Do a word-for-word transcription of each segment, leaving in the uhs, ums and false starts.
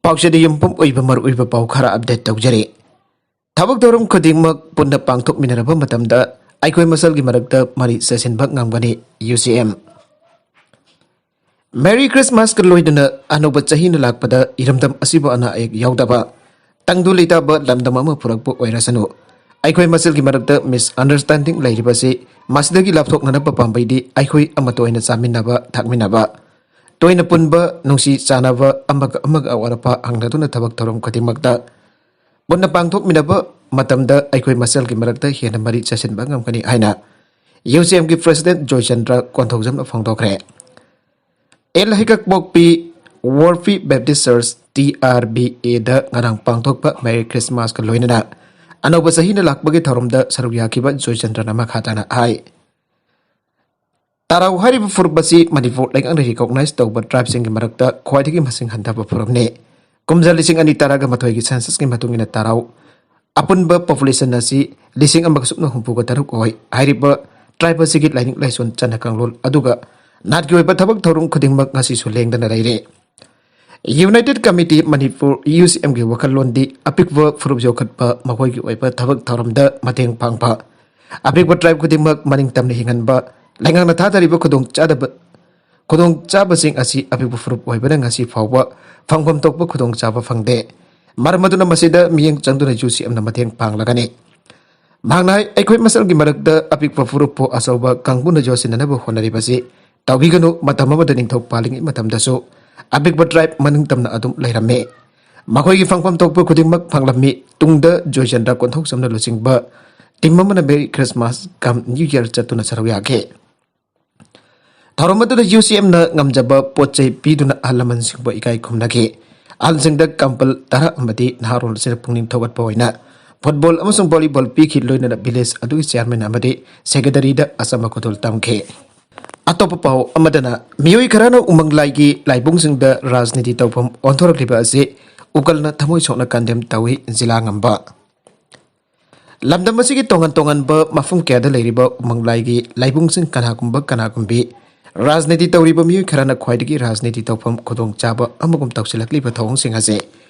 ꯄꯥꯎꯆꯦꯗ ꯌꯨꯝꯐꯝ ꯑꯣꯏꯕ ꯃꯔꯨꯑꯣꯏꯕ ꯄꯥꯎ ꯈꯔ ꯑꯞꯗꯦꯠ ꯇꯧꯖꯔꯤ꯫ ꯊꯕꯛ ꯊꯧꯔꯝ ꯈꯨꯗꯤꯡꯃꯛ ꯄꯨꯟꯅ ꯄꯥꯡꯊꯣꯛꯃꯤꯟꯅꯔꯕ ꯃꯇꯝꯗ ꯑꯩꯈꯣꯏ ꯃꯁꯦꯜꯒꯤ ꯃꯔꯛꯇ ꯃꯔꯤ ꯆꯠꯁꯤꯟꯕ ꯉꯝꯒꯅꯤ, ꯌꯨ ꯁꯤ ꯑꯦꯝ꯫ ꯃꯦꯔꯤ ꯈ꯭ꯔꯤꯁꯃꯥꯁꯀ ꯂꯣꯏꯅꯅ ꯑꯅꯧꯕ ꯆꯍꯤꯅ ꯂꯥꯛꯄꯗ ꯏꯔꯝꯗꯝ ꯑꯁꯤꯕꯨ ꯑꯅꯥ ꯑꯌꯦꯛ ꯌꯥꯎꯗꯕ, ꯇꯪꯗꯨ ꯂꯩꯇꯥꯕ ꯂꯝꯗꯝ ꯑꯃ ꯄꯨꯔꯛꯄ ꯑꯣꯏꯔꯁꯅꯨ, ꯑꯩꯈꯣꯏ ꯃꯁꯦꯜꯒꯤ ꯃꯔꯛꯇ ꯃꯤꯁꯑꯟꯗꯔꯁꯇꯦꯟꯗꯤꯡ ꯂꯩꯔꯤꯕꯁꯤ ꯃꯁꯤꯗꯒꯤ ꯂꯥꯞꯊꯣꯛꯅꯅꯕ ꯄꯥꯝꯕꯩꯗꯤ ꯑꯩꯈꯣꯏ ꯑꯃꯠꯇ ꯑꯣꯏꯅ ꯆꯥꯃꯤꯟꯅꯕ, ꯊꯛꯃꯤꯟꯅꯕ, ꯇꯣꯏꯅ ꯄꯨꯟꯕ, ꯅꯨꯡꯁꯤ ꯆꯥꯟꯅꯕ, ꯑꯃꯒ ꯑꯃꯒ ꯑꯋꯥꯠ ꯑꯄꯥ ꯍꯪꯅꯗꯨꯅ ꯊꯕꯛ ꯊꯧꯔꯝ ꯈꯨꯗꯤꯡꯃꯛꯇ ꯄꯨꯟꯅ ꯄꯥꯡꯊꯣꯛꯃꯤꯟꯅꯕ ꯃꯇꯝꯗ ꯑꯩꯈꯣꯏ ꯃꯁꯦꯜꯒꯤ ꯃꯔꯛꯇ ꯍꯦꯟꯅ ꯃꯔꯤ ꯆꯠꯁꯤꯟꯕ ꯉꯝꯒꯅꯤ ꯍꯥꯏꯅ ꯌꯨ ꯁꯤ ꯑꯦꯝꯒꯤ ꯄ꯭ꯔꯦꯁꯤꯗꯦꯟꯠ ꯖꯣꯏꯆꯟꯗ꯭ꯔ ꯀꯣꯟꯊꯧꯖꯝꯅ ꯐꯣꯡꯗꯣꯛꯈ꯭ꯔꯦ꯫ ꯑꯦꯜ ꯍꯩꯀꯛꯄꯣꯛꯄꯤ ꯋꯥꯔꯐꯤ ꯕꯦꯞꯇꯤꯁ ꯆꯔꯆ, ꯇꯤ ꯑꯥꯔ ꯕꯤ ꯑꯦꯗ ꯉꯔꯥꯡ ꯄꯥꯡꯊꯣꯛꯄ ꯃꯦꯔꯤ ꯈ꯭ꯔꯤꯁꯃꯥꯁꯀ ꯂꯣꯏꯅꯅ ꯑꯅꯧꯕ ꯆꯍꯤꯅ ꯂꯥꯛꯄꯒꯤ ꯊꯧꯔꯝꯗ ꯁꯔꯨꯛ ꯌꯥꯈꯤꯕ ꯖꯣꯏꯆꯟꯗ꯭ꯔꯅ ꯃꯈꯥ ꯇꯥꯅ ꯍꯥꯏ, ꯇꯥꯔꯥꯎ ꯍꯥꯏꯔꯤꯕ ꯐꯨꯔꯨꯞ ꯑꯁꯤ ꯃꯅꯤꯄꯨꯔ ꯂꯩꯉꯥꯛꯅ ꯔꯤꯀꯣꯛꯅꯥꯏꯖ ꯇꯧꯕ ꯇ꯭ꯔꯥꯏꯕꯁꯤꯡꯒꯤ ꯃꯔꯛꯇ ꯈ꯭ꯋꯥꯏꯗꯒꯤ ꯃꯁꯤꯡ ꯍꯟꯊꯕ ꯐꯨꯔꯨꯞꯅꯤ꯫ ꯀꯨꯝꯖꯥ ꯂꯤꯁꯤꯡ ꯑꯅꯤ ꯇꯔꯥꯒ ꯃꯥꯊꯣꯏꯒꯤ ꯁꯦꯟꯁꯁꯀꯤ ꯃꯇꯨꯡ ꯏꯟꯅ ꯇꯥꯔꯥꯎ ꯑꯄꯨꯟꯕ ꯄꯣꯄꯨꯂꯦꯁꯟ ꯑꯁꯤ ꯂꯤꯁꯤꯡ ꯑꯃꯒ ꯁꯨꯞꯅ ꯍꯨꯝꯐꯨꯒ ꯇꯔꯨꯛ ꯑꯣꯏ꯫ ꯍꯥꯏꯔꯤꯕ ꯇ꯭ꯔꯥꯏꯕ ꯑꯁꯤꯒꯤ ꯂꯥꯏꯅꯤꯡ ꯂꯥꯏꯁꯣꯟ, ꯆꯠꯅ ꯀꯥꯡꯂꯣꯟ, ꯑꯗꯨꯒ ꯅꯥꯠꯀꯤ ꯑꯣꯏꯕ ꯊꯕꯛ ꯊꯧꯔꯝ ꯈꯨꯗꯤꯡꯃꯛ ꯉꯁꯤꯁꯨ ꯂꯦꯡꯗꯅ ꯂꯩꯔꯤ꯫ ꯌꯨꯅꯥꯏꯇꯦꯠ ꯀꯃꯤꯇꯤ ꯃꯅꯤꯄꯨꯔ, ꯌꯨ ꯁꯤ ꯑꯦꯝꯒꯤ ꯋꯥꯈꯜꯂꯣꯟꯗꯤ ꯑꯄꯤꯛꯄ ꯐꯨꯔꯨꯞ ꯌꯣꯛꯈꯠꯄ, ꯃꯈꯣꯏꯒꯤ ꯑꯣꯏꯕ ꯊꯕꯛ ꯊꯧꯔꯝꯗ ꯃꯇꯦꯡ ꯄꯥꯡꯕ, ꯑꯄꯤꯛꯄ ꯇ꯭ꯔꯥꯏꯕ ꯈꯨꯗꯤꯡꯃꯛ ꯃꯅꯤꯡ ꯇꯝꯅ ꯍꯤꯡꯍꯟꯕ, ꯂꯩꯉꯥꯛꯅ ꯊꯥꯗꯔꯤꯕ ꯈꯨꯗꯣꯡꯆꯥꯗꯕ, ꯈꯨꯗꯣꯡꯆꯥꯕꯁꯤꯡ ꯑꯁꯤ ꯑꯄꯤꯛꯄ ꯐꯨꯔꯨꯞ ꯑꯣꯏꯕꯅ ꯉꯁꯤ ꯐꯥꯎꯕ ꯐꯪꯐꯝ ꯊꯣꯛꯄ ꯈꯨꯗꯣꯡꯆꯥꯕ ꯐꯪꯗꯦ꯫ ꯃꯔꯝ ꯑꯗꯨꯅ ꯃꯁꯤꯗ ꯃꯤꯠꯌꯦꯡ ꯆꯪꯗꯨꯅ ꯌꯨ ꯁꯤ ꯑꯦꯝꯅ ꯃꯇꯦꯡ ꯄꯥꯡꯂꯒꯅꯤ꯫ ꯃꯍꯥꯛꯅ ꯍꯥꯏ, ꯑꯩꯈꯣꯏ ꯃꯁꯦꯜꯒꯤ ꯃꯔꯛꯇ ꯑꯄꯤꯛꯄ ꯐꯨꯔꯨꯞꯄꯨ ꯑꯆꯧꯕ ꯀꯥꯡꯕꯨꯅ ꯌꯣꯠꯁꯤꯟꯅꯅꯕ ꯍꯣꯠꯅꯔꯤꯕꯁꯤ ꯇꯧꯕꯤꯒꯅꯨ꯫ ꯃꯇꯝ ꯑꯃꯗ ꯅꯤꯡꯊꯧ ꯄꯥꯜꯂꯤꯉꯩ ꯃꯇꯝꯗꯁꯨ ꯑꯄꯤꯛꯄ ꯇ꯭ꯔꯥꯏꯕ ꯃꯅꯤꯡ ꯇꯝꯅ ꯑꯗꯨꯝ ꯂꯩꯔꯝꯃꯤ꯫ ꯃꯈꯣꯏꯒꯤ ꯐꯪꯐꯝ ꯊꯣꯛꯄ ꯈꯨꯗꯤꯡꯃꯛ ꯐꯪꯂꯝꯃꯤ꯫ ꯇꯨꯡꯗ ꯖꯣꯏꯆꯟꯗ꯭ꯔ ꯀꯣꯟꯊꯧꯖꯝꯅ ꯂꯨꯆꯤꯡꯕ ꯇꯤꯝ ꯑꯃꯅ ꯃꯦꯔꯤ ꯈ꯭ꯔꯤꯁꯃꯥꯁ ꯀꯝ ꯅ꯭ꯌꯨ ꯌꯔ ꯆꯠꯇꯨꯅ ꯁꯔꯨꯛ ꯌꯥꯈꯤ꯫ ꯊꯧꯔꯝ ꯑꯗꯨꯗ ꯌꯨ ꯁꯤ ꯑꯦꯝꯅ ꯉꯝꯖꯕ ꯄꯣꯠ ꯆꯩ ꯄꯤꯗꯨꯅ ꯑꯍꯜ ꯂꯃꯟꯁꯤꯡꯕꯨ ꯏꯀꯥꯏ ꯈꯨꯝꯅꯈꯤ꯫ ꯑꯍꯜꯁꯤꯡꯗ ꯀꯝꯕꯜ ꯇꯔꯥ ꯑꯃꯗꯤ ꯅꯍꯥꯔꯣꯜꯁꯤꯡꯗ ꯄꯨꯛꯅꯤꯡ ꯊꯧꯒꯠꯄ ꯑꯣꯏꯅ ꯐꯨꯠꯕꯣꯜ ꯑꯃꯁꯨꯡ ꯚꯣꯂꯤꯕꯣꯜ ꯄꯤꯈꯤ꯫ ꯂꯣꯏꯅꯅ ꯚꯤꯂꯦꯖ ꯑꯗꯨꯒꯤ ꯆꯤꯌꯥꯔꯃꯦꯟ ꯑꯃꯗꯤ ꯁꯦꯀ꯭ꯔꯦꯇꯔꯤꯗ ꯑꯆꯝꯕ ꯈꯨꯗꯣꯜ ꯇꯝꯈꯤ꯫ ꯑꯇꯣꯞꯄ ꯄꯥꯎ ꯑꯃꯗꯅ, ꯃꯤꯑꯣꯏ ꯈꯔꯅ ꯎꯃꯪ ꯂꯥꯏꯒꯤ ꯂꯥꯏꯕꯨꯡꯁꯤꯡꯗ ꯔꯥꯖꯅꯤꯇꯤ ꯇꯧꯐꯝ ꯑꯣꯟꯊꯣꯔꯛꯂꯤꯕ ꯑꯁꯤ ꯎꯀꯜꯅ ꯊꯃꯣꯏ ꯁꯣꯛꯅ ꯀꯟꯗꯦꯝ ꯇꯧꯏ, ꯖꯤꯂꯥ ꯉꯝꯕ꯫ ꯂꯝꯗꯝ ꯑꯁꯤꯒꯤ ꯇꯣꯉꯥꯟ ꯇꯣꯉꯥꯟꯕ ꯃꯐꯝ ꯀꯌꯥꯗ ꯂꯩꯔꯤꯕ ꯎꯃꯪ ꯂꯥꯏꯒꯤ ꯂꯥꯏꯕꯨꯡꯁꯤꯡ ꯀꯅꯥꯒꯨꯝꯕ ꯀꯅꯥꯒꯨꯝꯕꯤ ꯔꯥꯖꯅꯤꯇꯤ ꯇꯧꯔꯤꯕ ꯃꯤꯑꯣꯏ ꯈꯔꯅ ꯈ꯭ꯋꯥꯏꯗꯒꯤ ꯔꯥꯖꯅꯤꯇꯤ ꯇꯧꯐꯝ ꯈꯨꯗꯣꯡꯆꯥꯕ ꯑꯃꯒꯨꯝ ꯇꯧꯁꯤꯜꯂꯛꯂꯤꯕ ꯊꯧꯑꯣꯡꯁꯤꯡ ꯑꯁꯤ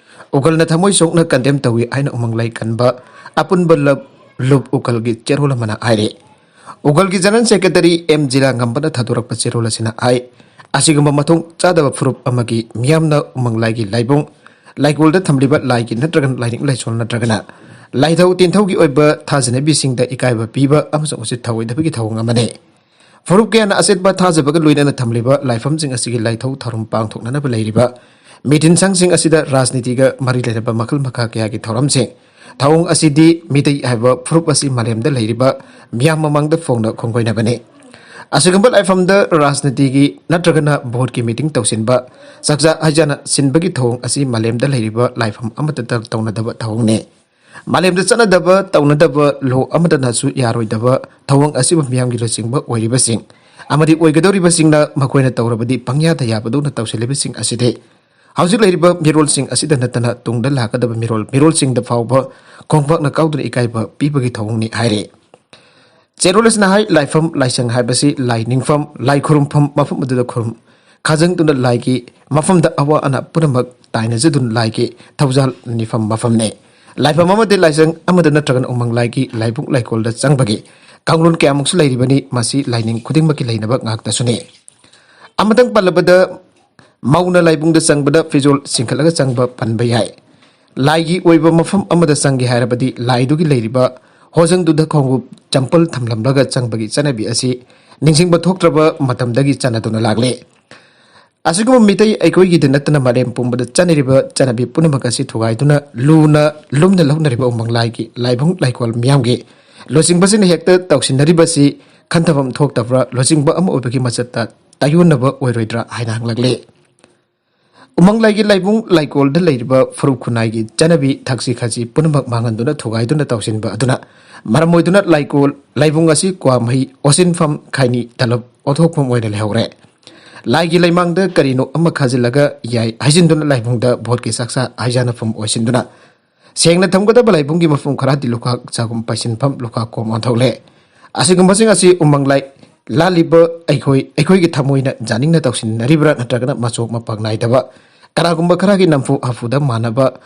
ꯎꯒꯜꯅ ꯊꯃꯣꯏ ꯁꯣꯛꯅ ꯀꯟꯗꯦꯝ ꯇꯧꯏ ꯍꯥꯏꯅ ꯎꯃꯪ ꯂꯥꯏ ꯀꯟꯕ ꯑꯄꯨꯟꯕ ꯂꯞ-, ꯂꯨꯞ ꯎꯒꯜꯒꯤ ꯆꯦꯔꯣꯜ ꯑꯃꯅ ꯍꯥꯏꯔꯤ꯫ ꯎꯒꯜꯒꯤ ꯖꯦꯅꯔꯦꯜ ꯁꯦꯀ꯭ꯔꯦꯇꯔꯤ ꯑꯦꯝ ꯖꯤꯂꯥ ꯉꯝꯕꯅ ꯊꯥꯗꯣꯔꯛꯄ ꯆꯦꯔꯣꯜ ꯑꯁꯤꯅ ꯍꯥꯏ, ꯑꯁꯤꯒꯨꯝꯕ ꯃꯊꯣꯡ ꯆꯥꯗꯕ ꯐꯨꯔꯨꯞ ꯑꯃꯒꯤ ꯃꯤꯌꯥꯝꯅ ꯎꯃꯪ ꯂꯥꯏꯒꯤ ꯂꯥꯏꯕꯨꯡ ꯂꯥꯏꯀꯣꯜꯗ ꯊꯝꯂꯤꯕ ꯂꯥꯏꯒꯤ ꯅꯠꯇ꯭ꯔꯒꯅ ꯂꯥꯏꯅꯤꯡ ꯂꯥꯏꯁꯣꯜ ꯅꯠꯇ꯭ꯔꯒꯅ ꯂꯥꯏꯊꯧ ꯇꯤꯟꯊꯧꯒꯤ ꯑꯣꯏꯕ ꯊꯥꯖꯅꯕꯤꯁꯤꯡꯗ ꯏꯀꯥꯏꯕ ꯄꯤꯕ ꯑꯃꯁꯨꯡ ꯎꯁꯤꯠ ꯊꯑꯣꯏꯗꯕꯒꯤ ꯊꯧꯑꯣꯡ ꯑꯃꯅꯤ꯫ ꯐꯨꯔꯨꯞ ꯀꯌꯥꯅ ꯑꯆꯦꯠꯄ ꯊꯥꯖꯕꯒ ꯂꯣꯏꯅꯅ ꯊꯝꯂꯤꯕ ꯂꯥꯏꯐꯝꯁꯤꯡ ꯑꯁꯤꯒꯤ ꯂꯥꯏꯊꯧ ꯊꯧꯔꯝ ꯄꯥꯡꯊꯣꯛꯅꯅꯕ ꯂꯩꯔꯤꯕ ꯃꯤꯇꯤꯟꯁꯪꯁꯤꯡ ꯑꯁꯤꯗ ꯔꯥꯖꯅꯤꯇꯤꯒ ꯃꯔꯤ ꯂꯩꯅꯕ ꯃꯈꯜ ꯃꯈꯥ ꯀꯌꯥꯒꯤ ꯊꯧꯔꯝꯁꯤꯡ, ꯊꯧꯑꯣꯡ ꯑꯁꯤꯗꯤ ꯃꯤꯇꯩ ꯍꯥꯏꯕ ꯐꯨꯔꯨꯞ ꯑꯁꯤ ꯃꯥꯂꯦꯝꯗ ꯂꯩꯔꯤꯕ ꯃꯤꯌꯥꯝ ꯃꯃꯥꯡꯗ ꯐꯣꯡꯅ ꯈꯣꯡꯒꯣꯏꯅꯕꯅꯤ꯫ ꯑꯁꯤꯒꯨꯝꯕ ꯂꯥꯏꯐꯝꯗ ꯔꯥꯖꯅꯤꯇꯤꯒꯤ ꯅꯠꯇ꯭ꯔꯒꯅ ꯚꯣꯠꯀꯤ ꯃꯤꯇꯤꯡ ꯇꯧꯁꯤꯟꯕ, ꯆꯥꯛꯆꯥ ꯍꯩꯖꯥꯟꯅ ꯁꯤꯟꯕꯒꯤ ꯊꯧꯑꯣꯡ ꯑꯁꯤ ꯃꯥꯂꯦꯝꯗ ꯂꯩꯔꯤꯕ ꯂꯥꯏꯐꯝ ꯑꯃꯠꯇꯗ ꯇꯧꯅꯗꯕ ꯊꯧꯑꯣꯡꯅꯤ꯫ ꯃꯥꯂꯦꯝꯗ ꯆꯠꯅꯗꯕ, ꯇꯧꯅꯗꯕ ꯂꯣ ꯑꯃꯠꯇꯅꯁꯨ ꯌꯥꯔꯣꯏꯗꯕ ꯊꯧꯑꯣꯡ ꯑꯁꯤꯕꯨ ꯃꯤꯌꯥꯝꯒꯤ ꯂꯨꯆꯤꯡꯕ ꯑꯣꯏꯔꯤꯕꯁꯤꯡ ꯑꯃꯗꯤ ꯑꯣꯏꯒꯗꯧꯔꯤꯕꯁꯤꯡꯅ ꯃꯈꯣꯏꯅ ꯇꯧꯔꯕꯗꯤ ꯄꯪꯌꯥꯗ ꯌꯥꯕꯗꯧꯅ ꯇꯧꯁꯤꯜꯂꯤꯕꯁꯤꯡ ꯑꯁꯤꯗꯤ ꯍꯧꯖꯤꯛ ꯂꯩꯔꯤꯕ ꯃꯤꯔꯣꯜꯁꯤꯡ ꯑꯁꯤꯗ ꯅꯠꯇꯅ ꯇꯨꯡꯗ ꯂꯥꯛꯀꯗꯕ ꯃꯤꯔꯣꯜ, ꯃꯤꯔꯣꯜꯁꯤꯡꯗ ꯐꯥꯎꯕ ꯈꯣꯡꯄꯥꯛꯅ ꯀꯥꯎꯗꯨꯅ ꯏꯀꯥꯏꯕ ꯄꯤꯕꯒꯤ ꯊꯧꯑꯣꯡꯅꯤ ꯍꯥꯏꯔꯤ꯫ ꯆꯦꯔꯣꯜ ꯑꯁꯤꯅ ꯍꯥꯏ, ꯂꯥꯏꯐꯝ ꯂꯥꯏꯁꯪ ꯍꯥꯏꯕꯁꯤ ꯂꯥꯏ ꯅꯤꯡꯐꯝ, ꯂꯥꯏ ꯈꯨꯔꯨꯝꯐꯝ, ꯃꯐꯝ ꯑꯗꯨꯗ ꯈꯨꯔꯨꯝ ꯈꯥꯖꯪꯗꯨꯅ ꯂꯥꯏꯒꯤ ꯃꯐꯝꯗ ꯑꯋꯥ ꯑꯅꯥ ꯄꯨꯝꯅꯃꯛ ꯇꯥꯏꯅꯖꯗꯨꯅ ꯂꯥꯏꯒꯤ ꯊꯧꯖꯥꯜ ꯅꯤꯐꯝ ꯃꯐꯝꯅꯤ꯫ ꯂꯥꯏꯐꯝ ꯑꯃꯗꯤ ꯂꯥꯏꯁꯪ ꯑꯃꯗ ꯅꯠꯇ꯭ꯔꯒꯅ ꯎꯃꯪ ꯂꯥꯏꯒꯤ ꯂꯥꯏꯕꯨꯡ ꯂꯥꯏꯀꯣꯜꯗ ꯆꯪꯕꯒꯤ ꯀꯥꯡꯂꯣꯟ ꯀꯌꯥꯃꯨꯛꯁꯨ ꯂꯩꯔꯤꯕꯅꯤ꯫ ꯃꯁꯤ ꯂꯥꯏꯅꯤꯡ ꯈꯨꯗꯤꯡꯃꯛꯀꯤ ꯂꯩꯅꯕ ꯉꯥꯛꯇꯁꯨꯅꯤ꯫ ꯑꯃꯇꯪ ꯄꯜꯂꯕꯗ, ꯃꯧꯅ ꯂꯥꯏꯕꯨꯡꯗ ꯆꯪꯕꯗ ꯐꯤꯖꯣꯜ ꯆꯤꯡꯈꯠꯂꯒ ꯆꯪꯕ ꯄꯟꯕ ꯌꯥꯏ꯫ ꯂꯥꯏꯒꯤ ꯑꯣꯏꯕ ꯃꯐꯝ ꯑꯃꯗ ꯆꯪꯒꯦ ꯍꯥꯏꯔꯕꯗꯤ ꯂꯥꯏꯗꯨꯒꯤ ꯂꯩꯔꯤꯕ ꯍꯣꯖꯪꯗꯨꯗ ꯈꯣꯡꯎꯞ ꯆꯝꯄꯜ ꯊꯝꯂꯝꯂꯒ ꯆꯪꯕꯒꯤ ꯆꯠꯅꯕꯤ ꯑꯁꯤ ꯅꯤꯡꯁꯤꯡꯕ ꯊꯣꯛꯇ꯭ꯔꯕ ꯃꯇꯝꯗꯒꯤ ꯆꯠꯅꯗꯨꯅ ꯂꯥꯛꯂꯤ꯫ ꯑꯁꯤꯒꯨꯝꯕ ꯃꯤꯇꯩ ꯑꯩꯈꯣꯏꯒꯤꯗ ꯅꯠꯇꯅ ꯃꯥꯂꯦꯝ ꯄꯨꯝꯕꯗ ꯆꯠꯅꯔꯤꯕ ꯆꯠꯅꯕꯤ ꯄꯨꯝꯅꯃꯛ ꯑꯁꯤ ꯊꯨꯒꯥꯏꯗꯨꯅ ꯂꯨꯅ ꯂꯨꯝꯅ ꯂꯧꯅꯔꯤꯕ ꯎꯃꯪ ꯂꯥꯏꯒꯤ ꯂꯥꯏꯕꯨꯡ ꯂꯥꯏꯀꯣꯜ ꯃꯤꯌꯥꯝꯒꯤ ꯂꯨꯆꯤꯡꯕꯁꯤꯡꯅ ꯍꯦꯛꯇ ꯇꯧꯁꯤꯟꯅꯔꯤꯕꯁꯤ ꯈꯟꯊꯐꯝ ꯊꯣꯛꯇꯕ꯭ꯔꯥ? ꯂꯨꯆꯤꯡꯕ ꯑꯃ ꯑꯣꯏꯕꯒꯤ ꯃꯆꯠꯇ ꯇꯥꯏꯌꯣꯟꯅꯕ ꯑꯣꯏꯔꯣꯏꯗ꯭ꯔꯥ ꯍꯥꯏꯅ ꯍꯪꯂꯛꯂꯤ꯫ ꯎꯃꯪ ꯂꯥꯏꯒꯤ ꯂꯥꯏꯕꯨꯡ ꯂꯥꯏꯀꯣꯜꯗ ꯂꯩꯔꯤꯕ ꯐꯨꯔꯨꯞ ꯈꯨꯟꯅꯥꯏꯒꯤ ꯆꯠꯅꯕꯤ ꯊꯛꯁꯤ ꯈꯥꯁꯤ ꯄꯨꯝꯅꯃꯛ ꯃꯥꯡꯍꯟꯗꯨꯅ ꯊꯨꯒꯥꯏꯗꯨꯅ ꯇꯧꯁꯤꯟꯕ ꯑꯗꯨꯅ ꯃꯔꯝ ꯑꯣꯏꯗꯨꯅ ꯂꯥꯏꯀꯣꯜ ꯂꯥꯏꯕꯨꯡ ꯑꯁꯤ ꯀ꯭ꯋꯥ ꯃꯍꯤ ꯑꯣꯁꯤꯟꯐꯝ, ꯈꯥꯏꯅꯤ ꯇꯂꯕ ꯑꯣꯊꯣꯛꯐꯝ ꯑꯣꯏꯅ ꯂꯩꯍꯧꯔꯦ꯫ ꯂꯥꯏꯒꯤ ꯂꯩꯃꯥꯡꯗ ꯀꯔꯤꯅꯣ ꯑꯃ ꯈꯥꯖꯤꯜꯂꯒ ꯌꯥꯏ ꯍꯥꯏꯖꯤꯟꯗꯨꯅ ꯂꯥꯏꯕꯨꯡꯗ ꯚꯣꯠꯀꯤ ꯆꯥꯛꯆꯥ ꯍꯩꯖꯥꯟꯅꯐꯝ ꯑꯣꯏꯁꯤꯟꯗꯨꯅ ꯁꯦꯡꯅ ꯊꯝꯒꯗꯕ ꯂꯥꯏꯕꯨꯡꯒꯤ ꯃꯐꯝ ꯈꯔꯗꯤ ꯂꯨꯈꯥꯛ ꯆꯥꯒꯨꯝ ꯄꯥꯏꯁꯤꯟꯐꯝ, ꯂꯨꯈꯥꯛ ꯀꯣꯝ ꯑꯣꯟꯊꯣꯛꯂꯦ꯫ ꯑꯁꯤꯒꯨꯝꯕꯁꯤꯡ ꯑꯁꯤ ꯎꯃꯪ ꯂꯥꯏ ꯂꯥꯜꯂꯤꯕ ꯑꯩꯈꯣꯏ, ꯑꯩꯈꯣꯏꯒꯤ ꯊꯃꯣꯏꯅ ꯌꯥꯅꯤꯡꯅ ꯇꯧꯁꯤꯟꯅꯔꯤꯕ꯭ꯔꯥ, ꯅꯠꯇ꯭ꯔꯒꯅ ꯃꯆꯣꯛ ꯃꯄꯥꯛ ꯅꯥꯏꯗꯕ, ꯀꯅꯥꯒꯨꯝꯕ ꯈꯔꯒꯤ ꯅꯝꯐꯨ ꯍꯥꯐꯨꯗ ꯃꯥꯟꯅꯕ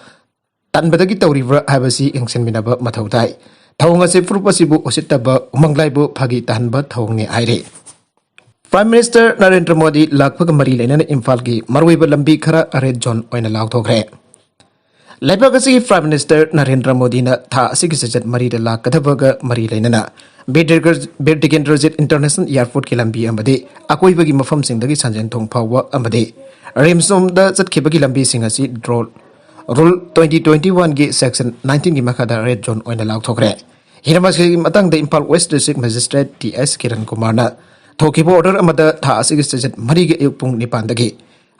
ꯇꯟꯕꯗꯒꯤ ꯇꯧꯔꯤꯕ꯭ꯔꯥ ꯍꯥꯏꯕꯁꯤ ꯌꯦꯡꯁꯤꯟꯃꯤꯟꯅꯕ ꯃꯊꯧ ꯇꯥꯏ꯫ ꯊꯧꯑꯣꯡ ꯑꯁꯤ ꯐꯨꯔꯨꯞ ꯑꯁꯤꯕꯨ ꯎꯁꯤꯠꯇꯕ, ꯎꯃꯪ ꯂꯥꯏꯕꯨ ꯐꯥꯒꯤ ꯇꯥꯍꯟꯕ ꯊꯧꯑꯣꯡꯅꯤ ꯍꯥꯏꯔꯤ꯫ Prime Minister ꯅꯔꯦꯟꯗ꯭ꯔ ꯃꯣꯗꯤ ꯂꯥꯛꯄꯒ ꯃꯔꯤ ꯂꯩꯅꯅ ꯏꯝꯐꯥꯜꯒꯤ ꯃꯔꯨꯑꯣꯏꯕ ꯂꯝꯕꯤ ꯈꯔ red zone ꯑꯣꯏꯅ ꯂꯥꯎꯊꯣꯛꯈ꯭ꯔꯦ꯫ ꯂꯩꯕꯥꯛ ꯑꯁꯤꯒꯤ Prime Minister ꯅꯔꯦꯟꯗ꯭ꯔ ꯃꯣꯗꯤꯅ ꯊꯥ ꯑꯁꯤꯒꯤ ꯆꯩꯆꯠ ꯃꯔꯤꯗ ꯂꯥꯛꯀꯗꯕꯒ ꯃꯔꯤ ꯂꯩꯅꯅ ꯕꯤꯔ ꯗꯤꯒ꯭ꯔ-, ꯕꯤꯔ ꯇꯤꯀꯦꯟꯗ꯭ꯔꯖꯤꯠ International Airport ꯀꯤ ꯂꯝꯕꯤ ꯑꯃꯗꯤ ꯑꯀꯣꯏꯕꯒꯤ ꯃꯐꯝꯁꯤꯡꯗꯒꯤ ꯁꯟꯖꯦꯟ ꯊꯣꯡ ꯐꯥꯎꯕ ꯑꯃꯗꯤ ꯔꯤꯝꯁ ꯔꯣꯝꯗ ꯆꯠꯈꯤꯕꯒꯤ ꯂꯝꯕꯤꯁꯤꯡ ꯑꯁꯤ ꯗ꯭ꯔꯣ-, Rule twenty twenty-one ꯒꯤ section nineteen ꯒꯤ ꯃꯈꯥꯗ red zone ꯑꯣꯏꯅ ꯂꯥꯎꯊꯣꯛꯈ꯭ꯔꯦ꯫ ꯍꯤꯔꯝ ꯑꯁꯤꯒꯤ ꯃꯇꯥꯡꯗ Imphal West District Magistrate T S Kiran ꯀꯨꯃꯥꯔꯅ ꯊꯣꯛꯈꯤꯕ order ꯑꯃꯗ ꯊꯥ ꯑꯁꯤꯒꯤ ꯆꯩꯆꯠ ꯃꯔꯤꯒꯤ ꯑꯌꯨꯛ ꯄꯨꯡ ꯅꯤꯄꯥꯟꯗꯒꯤ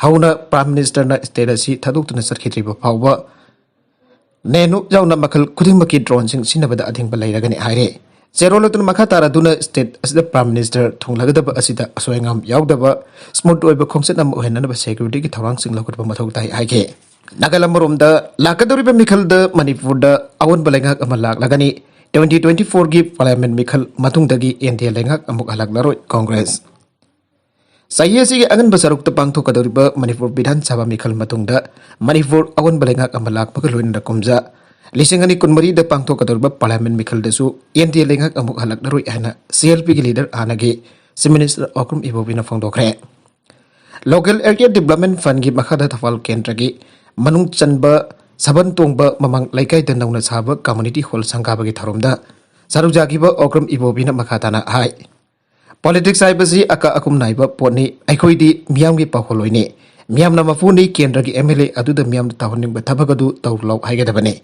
ꯍꯧꯅ Prime Minister ꯅ state ꯑꯁꯤ ꯊꯥꯗꯣꯛꯇꯨꯅ ꯆꯠꯈꯤꯗ꯭ꯔꯤꯕ ꯐꯥꯎꯕ ꯅꯦꯅꯨ ꯌꯥꯎꯅ ꯃꯈꯜ ꯈꯨꯗꯤꯡꯃꯛꯀꯤ drone ꯁꯤꯡ ꯁꯤꯖꯤꯟꯅꯕꯗ ꯑꯊꯤꯡꯕ ꯂꯩꯔꯒꯅꯤ ꯍꯥꯏꯔꯦ꯫ ꯆꯦꯔꯣꯜ ꯑꯗꯨꯅ ꯃꯈꯥ ꯇꯥꯔꯗꯨꯅ state ꯑꯁꯤꯗ Prime Minister ꯊꯨꯡꯂꯒꯗꯕ ꯑꯁꯤꯗ ꯑꯁꯣꯏ ꯑꯉꯥꯝ ꯌꯥꯎꯗꯕ smooth ꯑꯣꯏꯕ ꯈꯣꯡꯆꯠ ꯑꯃ ꯑꯣꯏꯍꯟꯅꯅꯕ security ꯒꯤ ꯊꯧꯔꯥꯡꯁꯤꯡ ꯂꯧꯈꯠꯄ ꯃꯊꯧ ꯇꯥꯏ ꯍꯥꯏꯈꯤ꯫ ꯅꯥꯒꯥꯂꯦꯟ ꯑꯃꯔꯣꯝꯗ ꯂꯥꯛꯀꯗꯧꯔꯤꯕ ꯃꯤꯈꯜꯗ ꯃꯅꯤꯄꯨꯔꯗ ꯑꯑꯣꯟꯕ ꯂꯩꯉꯥꯛ ꯑꯃ ꯂꯥꯛꯂꯒꯅꯤ꯫ Twenty twenty-four ꯒꯤ Parliament ꯃꯤꯈꯜ ꯃꯇꯨꯡꯗꯒꯤ ꯑꯦꯟ ꯗꯤ ꯑꯦ ꯂꯩꯉꯥꯛ ꯑꯃꯨꯛ ꯍꯜꯂꯛꯂꯔꯣꯏ ꯀꯣꯡꯒ꯭ꯔꯦꯁ꯫ ꯆꯍꯤ ꯑꯁꯤꯒꯤ ꯑꯉꯟꯕ ꯁꯔꯨꯛꯇ ꯄꯥꯡꯊꯣꯛꯀꯗꯧꯔꯤꯕ ꯃꯅꯤꯄꯨꯔ ꯕꯤꯙꯥꯟ ꯁꯚꯥ ꯃꯤꯈꯜ ꯃꯇꯨꯡꯗ ꯃꯅꯤꯄꯨꯔ ꯑꯑꯣꯟꯕ ꯂꯩꯉꯥꯛ ꯑꯃ ꯂꯥꯛꯄꯒ ꯂꯣꯏꯅꯅ ꯀꯨꯝꯖꯥ ꯂꯤꯁꯤꯡ ꯑꯅꯤ ꯀꯨꯟꯃꯔꯤꯗ ꯄꯥꯡꯊꯣꯛꯀꯗꯧꯔꯤꯕ Parliament ꯃꯤꯈꯜꯗꯁꯨ ꯑꯦꯟ ꯗꯤ ꯑꯦ ꯂꯩꯉꯥꯛ ꯑꯃꯨꯛ ꯍꯜꯂꯛꯂꯔꯣꯏ ꯍꯥꯏꯅ ꯁꯤ ꯑꯦꯜ ꯄꯤꯒꯤ leader ꯍꯥꯟꯅꯒꯤ Chief Minister ꯑꯣꯀ꯭ꯔꯨꯝ ꯏꯕꯣꯕꯤꯅ ꯐꯣꯡꯗꯣꯛꯈ꯭ꯔꯦ꯫ Local Area Development Fund ꯒꯤ ꯃꯈꯥꯗ ꯊꯧꯕꯥꯜ ꯀꯦꯟꯗ꯭ꯔꯒꯤ ꯃꯅꯨꯡ ꯆꯟꯕ ꯁꯕꯟ ꯇꯣꯡꯕ ꯃꯃꯥꯡ ꯂꯩꯀꯥꯏꯗ ꯅꯧꯅ ꯁꯥꯕ community hall ꯁꯪꯒꯥꯕꯒꯤ ꯊꯧꯔꯝꯗ ꯁꯔꯨꯛ ꯌꯥꯈꯤꯕ ꯑꯣꯀ꯭ꯔꯨꯝ ꯏꯕꯣꯕꯤꯅ ꯃꯈꯥ ꯇꯥꯅ ꯍꯥꯏ, Politics ꯍꯥꯏꯕꯁꯤ ꯑꯀꯥ ꯑꯀꯨꯝ ꯅꯥꯏꯕ ꯄꯣꯠꯅꯤ꯫ ꯑꯩꯈꯣꯏꯗꯤ ꯃꯤꯌꯥꯝꯒꯤ ꯄꯥꯎꯈꯣꯜꯂꯣꯏꯅꯤ꯫ ꯃꯤꯌꯥꯝꯅ ꯃꯄꯨꯅꯤ꯫ ꯀꯦꯟꯗ꯭ꯔꯒꯤ ꯑꯦꯝ ꯑꯦꯜ ꯑꯦ ꯑꯗꯨꯗ ꯃꯤꯌꯥꯝꯅ ꯇꯧꯍꯟꯅꯤꯡꯕ ꯊꯕꯛ ꯑꯗꯨ ꯇꯧꯔꯨ ꯂꯥꯎ ꯍꯥꯏꯒꯗꯕꯅꯤ꯫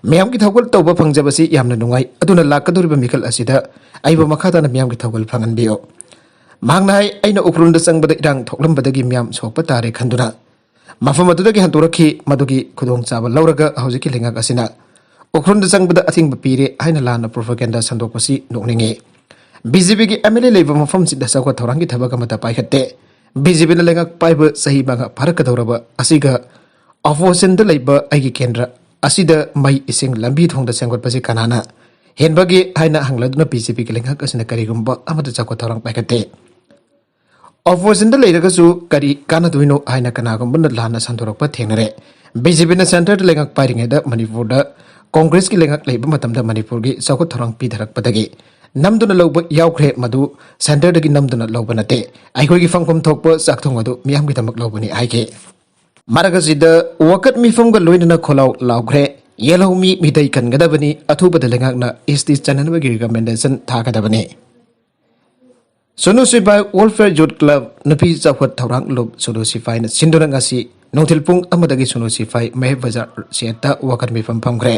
ꯃꯤꯌꯥꯝꯒꯤ ꯊꯧꯒꯜ ꯇꯧꯕ ꯐꯪꯖꯕꯁꯤ ꯌꯥꯝꯅ ꯅꯨꯡꯉꯥꯏ꯫ ꯑꯗꯨꯅ ꯂꯥꯛꯀꯗꯧꯔꯤꯕ ꯃꯤꯈꯜ ꯑꯁꯤꯗ ꯑꯩꯕꯨ ꯃꯈꯥ ꯇꯥꯅ ꯃꯤꯌꯥꯝꯒꯤ ꯊꯧꯒꯜ ꯐꯪꯍꯟꯕꯤꯌꯨ꯫ ꯃꯍꯥꯛꯅ ꯍꯥꯏ, ꯑꯩꯅ ꯎꯈ꯭ꯔꯨꯜꯗ ꯆꯪꯕꯗ ꯏꯔꯥꯡ ꯊꯣꯛꯂꯝꯕꯗꯒꯤ ꯃꯤꯌꯥꯝ ꯁꯣꯛꯄ ꯇꯥꯔꯦ ꯈꯟꯗꯨꯅ ꯃꯐꯝ ꯑꯗꯨꯗꯒꯤ ꯍꯟꯗꯣꯔꯛꯈꯤ꯫ ꯃꯗꯨꯒꯤ ꯈꯨꯗꯣꯡꯆꯥꯕ ꯂꯧꯔꯒ ꯍꯧꯖꯤꯛꯀꯤ ꯂꯩꯉꯥꯛ ꯑꯁꯤꯅ ꯎꯈ꯭ꯔꯨꯜꯗ ꯆꯪꯕꯗ ꯑꯊꯤꯡꯕ ꯄꯤꯔꯦ ꯍꯥꯏꯅ ꯂꯥꯟꯅ propaganda ꯁꯟꯗꯣꯛꯄꯁꯤ ꯅꯣꯛꯅꯤꯡꯉꯤ꯫ ꯕꯤ ꯖꯦ ꯄꯤꯒꯤ ꯑꯦꯝ ꯑꯦꯜ ꯑꯦ ꯂꯩꯕ ꯃꯐꯝꯁꯤꯗ ꯆꯥꯎꯈꯠ ꯊꯧꯔꯥꯡꯒꯤ ꯊꯕꯛ ꯑꯃꯠꯇ ꯄꯥꯏꯈꯠꯇꯦ꯫ ꯕꯤ ꯖꯦ ꯄꯤꯅ ꯂꯩꯉꯥꯛ ꯄꯥꯏꯕ ꯆꯍꯤ ꯃꯉꯥ ꯐꯥꯔꯛꯀꯗꯧꯔꯕ ꯑꯁꯤꯒ oppositionꯗ ꯂꯩꯕ ꯑꯩꯒꯤ ꯀꯦꯟꯗ꯭ꯔ ꯑꯁꯤꯗ ꯃꯩ, ꯏꯁꯤꯡ, ꯂꯝꯕꯤ ꯊꯣꯡꯗ ꯁꯦꯝꯒꯠꯄꯁꯤ ꯀꯅꯥꯅ ꯍꯦꯟꯕꯒꯦ ꯍꯥꯏꯅ ꯍꯪꯂꯗꯨꯅ ꯕꯤ ꯖꯦ ꯄꯤꯒꯤ ꯂꯩꯉꯥꯛ ꯑꯁꯤꯅ ꯀꯔꯤꯒꯨꯝꯕ ꯑꯃꯠꯇ ꯆꯥꯎꯈꯠ ꯊꯧꯔꯥꯡ ꯄꯥꯏꯈꯠꯇꯦ꯫ ꯑꯣꯄꯣꯖꯤꯁꯟꯗ ꯂꯩꯔꯒꯁꯨ ꯀꯔꯤ ꯀꯥꯟꯅꯗꯣꯏꯅꯣ ꯍꯥꯏꯅ ꯀꯅꯥꯒꯨꯝꯕꯅ ꯂꯥꯟꯅ ꯁꯟꯗꯣꯔꯛꯄ ꯊꯦꯡꯅꯔꯦ꯫ ꯕꯤ ꯖꯦ ꯄꯤꯅ ꯁꯦꯟꯇꯔꯗ ꯂꯩꯉꯥꯛ ꯄꯥꯏꯔꯤꯉꯩꯗ ꯃꯅꯤꯄꯨꯔꯗ ꯀꯣꯡꯒ꯭ꯔꯦꯁꯀꯤ ꯂꯩꯉꯥꯛ ꯂꯩꯕ ꯃꯇꯝꯗ ꯃꯅꯤꯄꯨꯔꯒꯤ ꯆꯥꯎꯈꯠ ꯊꯧꯔꯥꯡ ꯄꯤꯊꯔꯛꯄꯗꯒꯤ ꯅꯝꯗꯨꯅ ꯂꯧꯕ ꯌꯥꯎꯈ꯭ꯔꯦ, ꯃꯗꯨ ꯁꯦꯟꯇꯔꯗꯒꯤ ꯅꯝꯗꯨꯅ ꯂꯧꯕ ꯅꯠꯇꯦ, ꯑꯩꯈꯣꯏꯒꯤ ꯐꯪꯐꯝ ꯊꯣꯛꯄ ꯆꯥꯛꯊꯣꯡ ꯑꯗꯨ ꯃꯤꯌꯥꯝꯒꯤꯗꯃꯛ ꯂꯧꯕꯅꯤ ꯍꯥꯏꯈꯤ꯫ ꯃꯔꯛ ꯑꯁꯤꯗ ꯋꯥꯀꯠ ꯃꯤꯐꯝꯒ ꯂꯣꯏꯅꯅ ꯈꯣꯜꯂꯥꯎ ꯂꯥꯎꯈ꯭ꯔꯦ, "ꯌꯦꯜꯍꯧꯃꯤ ꯃꯤꯇꯩ ꯀꯟꯒꯗꯕꯅꯤ, ꯑꯊꯨꯕꯗ ꯂꯩꯉꯥꯛꯅ ꯑꯦꯁ ꯇꯤ ꯆꯟꯅꯅꯕꯒꯤ ꯔꯤꯀꯃꯦꯟꯗꯦꯁꯟ ꯊꯥꯒꯗꯕꯅꯤ"꯫ ꯁꯣꯅꯨ ꯁꯤꯐꯥꯏ ꯋꯦꯜꯐꯤꯌꯔ ꯌꯨꯠ ꯀ꯭ꯂꯕ ꯅꯨꯄꯤ ꯆꯥꯎꯈꯠ ꯊꯧꯔꯥꯡ ꯂꯨꯞ ꯁꯣꯅꯨ ꯁꯤꯐꯥꯏꯅ ꯁꯤꯟꯗꯨꯅ ꯉꯁꯤ ꯅꯨꯡꯊꯤꯜ ꯄꯨꯡ ꯑꯃꯗꯒꯤ ꯁꯣꯅꯨ ꯁꯤꯐꯥꯏ ꯃꯍꯦꯞ ꯕꯖꯥꯔ ꯁꯦꯠꯇ ꯋꯥꯀꯠ ꯃꯤꯐꯝ ꯐꯝꯈ꯭ꯔꯦ꯫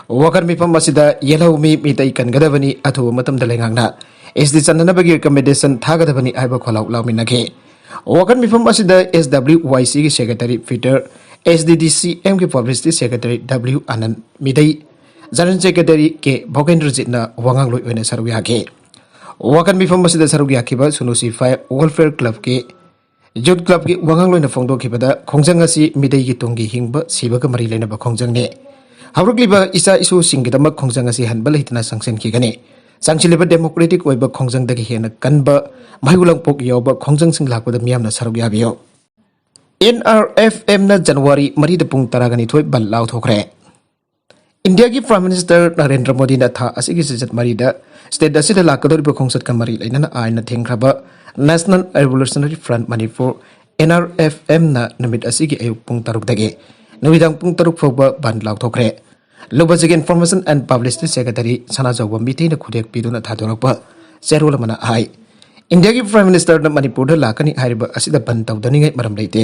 ꯋꯥꯀꯠ ꯃꯤꯐꯝ ꯑꯁꯤꯗ "ꯌꯦꯜꯍꯧꯃꯤ ꯃꯤꯇꯩ ꯀꯟꯒꯗꯕꯅꯤ, ꯑꯊꯨꯕ ꯃꯇꯝꯗ ꯂꯩꯉꯥꯛꯅ ꯑꯦꯁ ꯇꯤ ꯆꯟꯅꯅꯕꯒꯤ ꯔꯤꯀꯃꯦꯟꯗꯦꯁꯟ ꯊꯥꯒꯗꯕꯅꯤ" ꯍꯥꯏꯕ ꯈꯣꯜꯂꯥꯎ ꯂꯥꯎꯃꯤꯟꯅꯈꯤ꯫ ꯋꯥꯀꯠ ꯃꯤꯐꯝ ꯑꯁꯤꯗ ꯑꯦꯁ ꯗꯕ꯭ꯂꯤꯎ ꯋꯥꯏ ꯁꯤꯒꯤ secretary Peter, S D D C ꯑꯦꯝꯒꯤ publicity secretary W Anand Meitei, general secretary K ꯚꯣꯒꯦꯟꯗ꯭ꯔꯖꯤꯠꯅ ꯋꯥꯉꯥꯡꯂꯣꯏ ꯑꯣꯏꯅ ꯁꯔꯨꯛ ꯌꯥꯈꯤ꯫ ꯋꯥꯀꯠ ꯃꯤꯐꯝ ꯑꯁꯤꯗ ꯁꯔꯨꯛ ꯌꯥꯈꯤꯕ ꯁꯣꯅꯨ ꯁꯤꯐꯥꯏ ꯋꯦꯜꯐꯤꯌꯔ ꯀ꯭ꯂꯕꯀꯤ ꯌꯨꯠ ꯀ꯭ꯂꯕꯀꯤ ꯋꯥꯉꯥꯡꯂꯣꯏꯅ ꯐꯣꯡꯗꯣꯛꯈꯤꯕꯗ, ꯈꯣꯡꯖꯪ ꯑꯁꯤ ꯃꯤꯇꯩꯒꯤ ꯇꯨꯡꯒꯤ ꯍꯤꯡꯕ ꯁꯤꯕꯒ ꯃꯔꯤ ꯂꯩꯅꯕ ꯈꯣꯡꯖꯪꯅꯤ꯫ ꯍꯧꯔꯛꯂꯤꯕ ꯏꯆꯥ ꯏꯁꯨꯁꯤꯡꯒꯤꯗꯃꯛ ꯈꯣꯡꯖꯪ ꯑꯁꯤ ꯍꯟꯕ ꯂꯩꯇꯅ ꯆꯪꯁꯤꯟꯈꯤꯒꯅꯤ꯫ ꯆꯪꯁꯤꯜꯂꯤꯕ ꯗꯦꯃꯣꯀ꯭ꯔꯦꯇꯤꯛ ꯑꯣꯏꯕ ꯈꯣꯡꯖꯪꯗꯒꯤ ꯍꯦꯟꯅ ꯀꯟꯕ ꯃꯍꯩ ꯂꯪꯄꯣꯛ ꯌꯥꯎꯕ ꯈꯣꯡꯖꯪꯁꯤꯡ ꯂꯥꯛꯄꯗ ꯃꯤꯌꯥꯝꯅ ꯁꯔꯨꯛ ꯌꯥꯕꯤꯌꯨ꯫ ꯑꯦꯟ ꯑꯥꯔ ꯑꯦꯐ ꯑꯦꯝꯅ ꯖꯅꯋꯥꯔꯤ ꯃꯔꯤꯗ ꯄꯨꯡ ꯇꯔꯥꯒ ꯅꯤꯊꯣꯏ ꯕꯟꯗ ꯂꯥꯎꯊꯣꯛꯈ꯭ꯔꯦ꯫ ꯏꯟꯗꯤꯌꯥꯒꯤ ꯄ꯭ꯔꯥꯏꯝ ꯃꯤꯅꯤꯁꯇꯔ ꯅꯔꯦꯟꯗ꯭ꯔ ꯃꯣꯗꯤꯅ ꯊꯥ ꯑꯁꯤꯒꯤ ꯆꯩꯆꯠ ꯃꯔꯤꯗ ꯁ꯭ꯇꯦꯠ ꯑꯁꯤꯗ ꯂꯥꯛꯀꯗꯧꯔꯤꯕ ꯈꯣꯡꯆꯠꯀ ꯃꯔꯤ ꯂꯩꯅꯅ ꯑꯥꯏꯟꯅ ꯊꯤꯡꯈ꯭ꯔꯕ national revolutionary front Manipur, N R F ꯑꯦꯝꯅ ꯅꯨꯃꯤꯠ ꯑꯁꯤꯒꯤ ꯑꯌꯨꯛ ꯄꯨꯡ ꯇꯔꯨꯛꯇꯒꯤ ꯅꯨꯃꯤꯗꯥꯡ ꯄꯨꯡ ꯇꯔꯨꯛ ꯐꯥꯎꯕ ꯕꯟꯗ ꯂꯥꯎꯊꯣꯛꯈ꯭ꯔꯦ꯫ ꯂꯨꯕꯖꯤꯒꯤ ꯏꯟꯐꯣꯔꯃꯦꯁꯟ ꯑꯦꯟ ꯄꯕ꯭ꯂꯤꯁꯤꯇꯤ ꯁꯦꯀ꯭ꯔꯦꯇꯔꯤ ꯁꯅꯥꯖꯥꯎꯕ ꯃꯤꯇꯩꯅ ꯈꯨꯗꯦꯛ ꯄꯤꯗꯨꯅ ꯊꯥꯗꯣꯔꯛꯄ ꯆꯦꯔꯣꯜ ꯑꯃꯅ ꯍꯥꯏ, ꯏꯟꯗꯤꯌꯥꯒꯤ ꯄ꯭ꯔꯥꯏꯝ ꯃꯤꯅꯤꯁꯇꯔꯅ ꯃꯅꯤꯄꯨꯔꯗ ꯂꯥꯛꯀꯅꯤ ꯍꯥꯏꯔꯤꯕ ꯑꯁꯤꯗ ꯕꯟꯗ ꯇꯧꯗꯅꯤꯡꯉꯥꯏ ꯃꯔꯝ ꯂꯩꯇꯦ꯫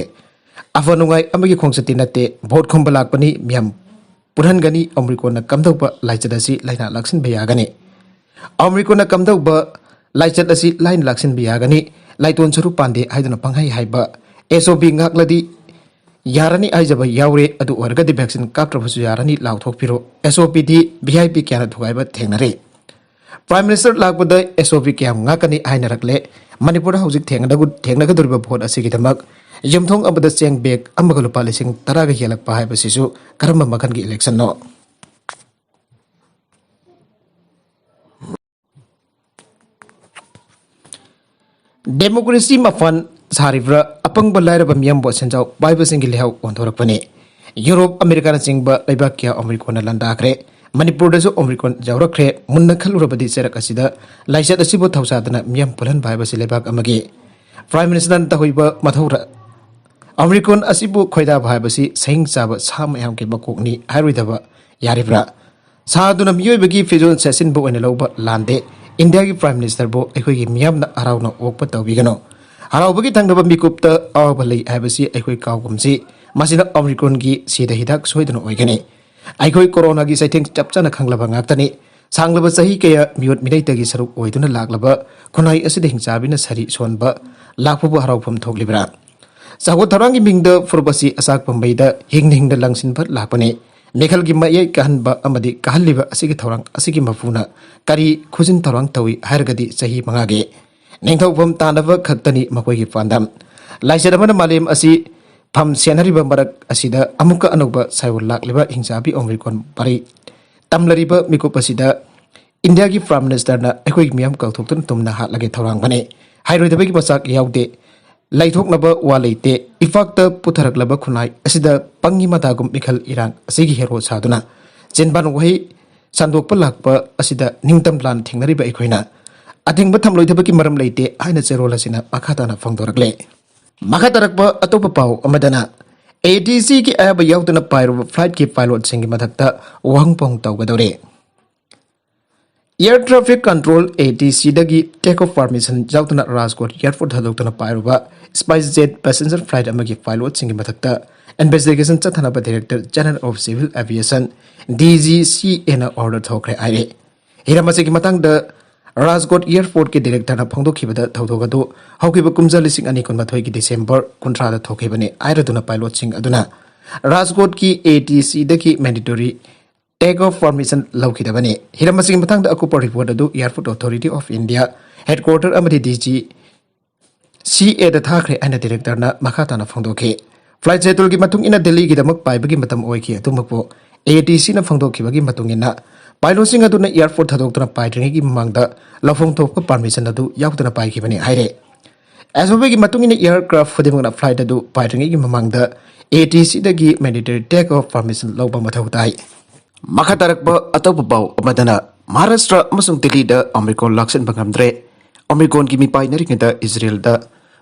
ꯑꯐ ꯅꯨꯡꯉꯥꯏ ꯑꯃꯒꯤ ꯈꯣꯡꯆꯠꯇꯤ ꯅꯠꯇꯦ, ꯚꯣꯠ ꯈꯣꯝꯕ ꯂꯥꯛꯄꯅꯤ, ꯃꯤꯌꯥꯝ ꯄꯨꯟꯍꯟꯒꯅꯤ꯫ ꯑꯣꯃꯤꯀ꯭ꯔꯣꯟꯅ ꯀꯝꯗꯧꯕ ꯂꯥꯏꯆꯠ ꯑꯁꯤ ꯂꯥꯏꯅꯥ ꯂꯥꯛꯁꯤꯟꯕ ꯌꯥꯒꯅꯤ? ꯑꯣꯃꯤꯀ꯭ꯔꯣꯟꯅ ꯀꯝꯗꯧꯕ ꯂꯥꯏꯆꯠ ꯑꯁꯤ ꯂꯥꯏꯅ ꯂꯥꯛꯁꯤꯟꯕ ꯌꯥꯒꯅꯤ? ꯂꯥꯏꯇꯣꯟ ꯁꯔꯨ ꯄꯥꯟꯗꯦ ꯍꯥꯏꯗꯨꯅ ꯄꯪꯍꯥꯏ ꯍꯥꯏꯕ, ꯑꯦꯁ ꯑꯣ ꯄꯤ ꯉꯥꯛꯂꯗꯤ ꯌꯥꯔꯅꯤ ꯍꯥꯏꯖꯕ ꯌꯥꯎꯔꯦ, ꯑꯗꯨ ꯑꯣꯏꯔꯒꯗꯤ ꯚꯦꯛꯁꯤꯟ ꯀꯥꯞꯇ꯭ꯔꯕꯁꯨ ꯌꯥꯔꯅꯤ, ꯂꯥꯎꯊꯣꯛꯄꯤꯔꯣ꯫ ꯑꯦꯁ ꯑꯣ ꯄꯤꯗꯤ ꯚꯤ ꯑꯥꯏ ꯄꯤ ꯀꯌꯥꯅ ꯊꯨꯒꯥꯏꯕ ꯊꯦꯡꯅꯔꯦ꯫ ꯄ꯭ꯔꯥꯏꯝ ꯃꯤꯅꯤꯁꯇꯔ ꯂꯥꯛꯄꯗ ꯑꯦꯁ ꯑꯣ ꯄꯤ ꯀꯌꯥꯝ ꯉꯥꯛꯀꯅꯤ ꯍꯥꯏꯅꯔꯛꯂꯦ꯫ ꯃꯅꯤꯄꯨꯔꯗ ꯍꯧꯖꯤꯛ ꯊꯦꯡꯅꯒ-, ꯊꯦꯡꯅꯒꯗꯧꯔꯤꯕ ꯚꯣꯠ ꯑꯁꯤꯒꯤꯗꯃꯛ ꯌꯨꯝꯊꯣꯡ ꯑꯃꯗ ꯆꯦꯡ ꯕꯦꯒ ꯑꯃꯒ ꯂꯨꯄꯥ ꯂꯤꯁꯤꯡ ꯇꯔꯥꯒ ꯍꯦꯜꯂꯛꯄ ꯍꯥꯏꯕꯁꯤꯁꯨ ꯀꯔꯝꯕ ꯃꯈꯜꯒꯤ ꯏꯂꯦꯛꯁꯟꯅꯣ? ꯗꯦꯃꯣꯀ꯭ꯔꯦꯁꯤ ꯃꯄꯥꯟ ꯁꯥꯔꯤꯕ꯭ꯔꯥ? ꯑꯄꯪꯕ ꯂꯥꯏꯔꯕ ꯃꯤꯌꯥꯝꯕꯨ ꯁꯦꯟꯖꯥꯎ ꯄꯥꯏꯕꯁꯤꯡꯒꯤ ꯂꯩꯍꯥꯎ ꯑꯣꯟꯊꯣꯔꯛꯄꯅꯤ꯫ ꯌꯨꯔꯣꯞ, ꯑꯃꯦꯔꯤꯀꯥꯅꯆꯤꯡꯕ ꯂꯩꯕꯥꯛ ꯀꯌꯥ ꯑꯣꯃꯤꯀ꯭ꯔꯣꯟꯅ ꯂꯥꯟꯗꯥꯈ꯭ꯔꯦ꯫ ꯃꯅꯤꯄꯨꯔꯗꯁꯨ ꯑꯣꯃꯤꯀ꯭ꯔꯣꯟ ꯌꯥꯎꯔꯛꯈ꯭ꯔꯦ꯫ ꯃꯨꯟꯅ ꯈꯜꯂꯨꯔꯕꯗꯤ ꯆꯩꯔꯛ ꯑꯁꯤꯗ ꯂꯥꯏꯆꯠ ꯑꯁꯤꯕꯨ ꯊꯧꯁꯥꯗꯅ ꯃꯤꯌꯥꯝ ꯄꯨꯜꯍꯟꯕ ꯍꯥꯏꯕꯁꯤ ꯂꯩꯕꯥꯛ ꯑꯃꯒꯤ Prime Ministerꯅ ꯇꯧꯍꯩꯕ ꯃꯊꯧꯔ-, ꯑꯣꯃꯤꯀ꯭ꯔꯣꯟ ꯑꯁꯤꯕꯨ ꯈꯣꯏꯗꯥꯕ ꯍꯥꯏꯕꯁꯤ ꯁꯍꯤꯡ ꯆꯥꯕ ꯁꯥ ꯃꯌꯥꯝꯒꯤ ꯃꯀꯣꯛꯅꯤ ꯍꯥꯏꯔꯣꯏꯗꯕ ꯌꯥꯔꯤꯕ꯭ꯔꯥ? ꯁꯥꯗꯨꯅ ꯃꯤꯑꯣꯏꯕꯒꯤ ꯐꯤꯖꯣꯜ ꯁꯦꯠꯆꯤꯟꯕ ꯑꯣꯏꯅ ꯂꯧꯕ ꯂꯥꯟꯗꯦ꯫ ꯏꯟꯗꯤꯌꯥꯒꯤ Prime Ministerꯕꯨ ꯑꯩꯈꯣꯏꯒꯤ ꯃꯤꯌꯥꯝꯅ ꯍꯔꯥꯎꯅ ꯑꯣꯛꯄ ꯇꯧꯕꯤꯒꯅꯨ꯫ ꯍꯔꯥꯎꯕꯒꯤ ꯊꯪꯅꯕ ꯃꯤꯀꯨꯞꯇ ꯑꯋꯥꯕ ꯂꯩ ꯍꯥꯏꯕꯁꯤ ꯑꯩꯈꯣꯏ ꯀꯥꯎꯒꯨꯝꯁꯤ꯫ ꯃꯁꯤꯅ ꯑꯣꯃꯤꯀ꯭ꯔꯣꯟꯒꯤ ꯁꯤꯗ ꯍꯤꯗꯥꯛ ꯁꯣꯏꯗꯅ ꯑꯣꯏꯒꯅꯤ꯫ ꯑꯩꯈꯣꯏ ꯀꯣꯔꯣꯅꯥꯒꯤ ꯆꯩꯊꯦꯡ ꯆꯞ ꯆꯥꯅ ꯈꯪꯂꯕ ꯉꯥꯛꯇꯅꯤ꯫ ꯁꯥꯡꯂꯕ ꯆꯍꯤ ꯀꯌꯥ ꯃꯤꯑꯣꯠ ꯃꯤꯅꯩꯇꯒꯤ ꯁꯔꯨꯛ ꯑꯣꯏꯗꯨꯅ ꯂꯥꯛꯂꯕ ꯈꯨꯟꯅꯥꯏ ꯑꯁꯤꯗ ꯍꯤꯡꯆꯥꯕꯤꯅ ꯁꯥꯔꯤ ꯁꯣꯟꯕ ꯂꯥꯛꯄꯕꯨ ꯍꯔꯥꯎꯐꯝ ꯊꯣꯛꯂꯤꯕ꯭ꯔꯥ? ꯆꯥꯎꯈꯠ ꯊꯧꯔꯥꯡꯒꯤ ꯃꯤꯡꯗ ꯐꯨꯔꯨꯞ ꯑꯁꯤ ꯑꯆꯥꯛꯄ ꯃꯩꯗ ꯍꯤꯡꯅ ꯍꯤꯡꯅ ꯂꯪꯁꯤꯟꯕ ꯂꯥꯛꯄꯅꯤ꯫ ꯃꯤꯈꯜꯒꯤ ꯃꯌꯦꯛ ꯀꯥꯍꯟꯕ ꯑꯃꯗꯤ ꯀꯥꯍꯜꯂꯤꯕ ꯑꯁꯤꯒꯤ ꯊꯧꯔꯥꯡ ꯑꯁꯤꯒꯤ ꯃꯄꯨꯅ ꯀꯔꯤ ꯈꯨꯖꯤꯟ ꯊꯧꯔꯥꯡ ꯇꯧꯏ ꯍꯥꯏꯔꯒꯗꯤ ꯆꯍꯤ ꯃꯉꯥꯒꯤ ꯅꯤꯡꯊꯧꯐꯝ ꯇꯥꯟꯅꯕ ꯈꯛꯇꯅꯤ ꯃꯈꯣꯏꯒꯤ ꯄꯥꯟꯗꯝ꯫ ꯂꯥꯏꯆꯠ ꯑꯃꯅ ꯃꯥꯂꯦꯝ ꯑꯁꯤ ꯐꯝ ꯁꯦꯟꯅꯔꯤꯕ ꯃꯔꯛ ꯑꯁꯤꯗ ꯑꯃꯨꯛꯀ ꯑꯅꯧꯕ ꯁꯥꯏꯑꯣꯟ ꯂꯥꯛꯂꯤꯕ ꯍꯤꯡꯆꯥꯕꯤ ꯑꯣꯃꯤꯀ꯭ꯔꯣꯟ ꯃꯔꯩ ꯇꯝꯂꯔꯤꯕ ꯃꯤꯀꯨꯞ ꯑꯁꯤꯗ ꯏꯟꯗꯤꯌꯥꯒꯤ Prime Ministerꯅ ꯑꯩꯈꯣꯏꯒꯤ ꯃꯤꯌꯥꯝ ꯀꯧꯊꯣꯛꯇꯨꯅ ꯇꯨꯝꯅ ꯍꯥꯠꯂꯒꯦ ꯊꯧꯔꯥꯡꯕꯅꯤ꯫ ꯍꯥꯏꯔꯣꯏꯗꯕꯒꯤ ꯃꯆꯥꯛ ꯌꯥꯎꯗꯦ꯫ ꯂꯩꯊꯣꯛꯅꯕ ꯋꯥ ꯂꯩꯇꯦ꯫ ꯏꯄꯥꯛꯇ ꯄꯨꯊꯔꯛꯂꯕ ꯈꯨꯟꯅꯥꯏ ꯑꯁꯤꯗ ꯄꯪꯉꯤ ꯃꯇꯥꯒꯨꯝ ꯃꯤꯈꯜ ꯏꯔꯥꯡ ꯑꯁꯤꯒꯤ ꯍꯦꯔꯣ ꯁꯥꯗꯨꯅ ꯆꯤꯟꯕꯥꯟ ꯋꯥꯍꯩ ꯁꯟꯗꯣꯛꯄ ꯂꯥꯛꯄ ꯑꯁꯤꯗ ꯅꯤꯡꯇꯝ ꯂꯥꯟ ꯊꯦꯡꯅꯔꯤꯕ ꯑꯩꯈꯣꯏꯅ ꯑꯊꯤꯡꯕ ꯊꯝꯂꯣꯏꯗꯕꯒꯤ ꯃꯔꯝ ꯂꯩꯇꯦ ꯍꯥꯏꯅ ꯆꯦꯔꯣꯜ ꯑꯁꯤꯅ ꯃꯈꯥ ꯇꯥꯅ ꯐꯣꯡꯗꯣꯔꯛꯂꯦ꯫ ꯃꯈꯥ ꯇꯥꯔꯛꯄ ꯑꯇꯣꯞꯄ ꯄꯥꯎ ꯑꯃꯗꯅ, ATCꯒꯤ ꯑꯌꯥꯕ ꯌꯥꯎꯗꯅ ꯄꯥꯏꯔꯨꯕ flightꯀꯤ pilotꯁꯤꯡꯒꯤ ꯃꯊꯛꯇ ꯋꯥꯍꯪ ꯄꯥꯎꯍꯪ ꯇꯧꯒꯗꯧꯔꯦ꯫ Air Traffic Control, ATCꯗꯒꯤ take off permission ꯌꯥꯎꯗꯅ ꯔꯥꯖꯀꯣꯠ airport ꯊꯥꯗꯣꯛꯇꯨꯅ ꯄꯥꯏꯔꯨꯕ SpiceJet passenger flight ꯑꯃꯒꯤ pilotꯁꯤꯡꯒꯤ ꯃꯊꯛꯇ investigation ꯆꯠꯊꯅꯕ Director General of Civil Aviation, DGCAꯅ order ꯊꯣꯛꯈ꯭ꯔꯦ ꯍꯥꯏꯔꯦ꯫ ꯍꯤꯔꯝ ꯑꯁꯤꯒꯤ ꯃꯇꯥꯡꯗ ꯔꯥꯖꯀꯣꯠ airportꯀꯤ directorꯅ ꯐꯣꯡꯗꯣꯛꯈꯤꯕꯗ, ꯊꯧꯗꯣꯛ ꯑꯗꯨ ꯍꯧꯈꯤꯕ ꯀꯨꯝꯖꯥ ꯂꯤꯁꯤꯡ ꯑꯅꯤ ꯀꯨꯟꯃꯥꯊꯣꯏꯒꯤ December ꯀꯨꯟꯊ꯭ꯔꯥꯗ ꯊꯣꯛꯈꯤꯕꯅꯤ ꯍꯥꯏꯔꯗꯨꯅ pilotꯁꯤꯡ ꯑꯗꯨꯅ ꯔꯥꯖꯀꯣꯠꯀꯤ ATCꯗꯒꯤ mandatory take off permission ꯂꯧꯈꯤꯗꯕꯅꯤ꯫ ꯍꯤꯔꯝ ꯑꯁꯤꯒꯤ ꯃꯇꯥꯡꯗ ꯑꯀꯨꯞꯄ report ꯑꯗꯨ Airport Authority of India headquarter ꯑꯃꯗꯤ DGCAꯗ ꯊꯥꯈ꯭ꯔꯦ ꯍꯥꯏꯅ directorꯅ ꯃꯈꯥ ꯇꯥꯅ ꯐꯣꯡꯗꯣꯛꯈꯤ꯫ Flight scheduleꯒꯤ ꯃꯇꯨꯡ ꯏꯟꯅ ꯗꯦꯜꯂꯤꯒꯤꯗꯃꯛ ꯄꯥꯏꯕꯒꯤ ꯃꯇꯝ ꯑꯣꯏꯈꯤ꯫ ꯑꯗꯨꯃꯛꯄꯨ ATCꯅ ꯐꯣꯡꯗꯣꯛꯈꯤꯕꯒꯤ ꯃꯇꯨꯡ ꯏꯟꯅ pilotꯁꯤꯡ ꯑꯗꯨꯅ airport ꯊꯥꯗꯣꯛꯇꯨꯅ ꯄꯥꯏꯗ꯭ꯔꯤꯉꯩꯒꯤ ꯃꯃꯥꯡꯗ ꯂꯧꯐꯝ ꯊꯣꯛꯄ permission ꯑꯗꯨ ꯌꯥꯎꯗꯅ ꯄꯥꯏꯈꯤꯕꯅꯤ ꯍꯥꯏꯔꯦ꯫ ꯑꯦꯁ ꯑꯣ ꯄꯤꯒꯤ ꯃꯇꯨꯡ ꯏꯟꯅ, aircraft ꯈꯨꯗꯤꯡꯃꯛꯅ flight ꯑꯗꯨ ꯄꯥꯏꯗ꯭ꯔꯤꯉꯩꯒꯤ ꯃꯃꯥꯡꯗ A T C ꯗꯒꯤ mandatory take off permission ꯂꯧꯕ ꯃꯊꯧ ꯇꯥꯏ꯫ ꯃꯈꯥ ꯇꯥꯔꯛꯄ ꯑꯇꯣꯞꯄ ꯄꯥꯎ ꯑꯃꯗꯅ, ꯃꯍꯥꯔꯥꯁꯇ꯭ꯔ ꯑꯃꯁꯨꯡ ꯗꯤꯜꯂꯤꯗ Omicron ꯂꯥꯛꯁꯤꯟꯕ ꯉꯝꯗ꯭ꯔꯦ꯫ Omicronꯒꯤ ꯃꯤꯄꯥꯏꯅꯔꯤꯉꯩꯗ ꯏꯖꯔꯦꯜꯗ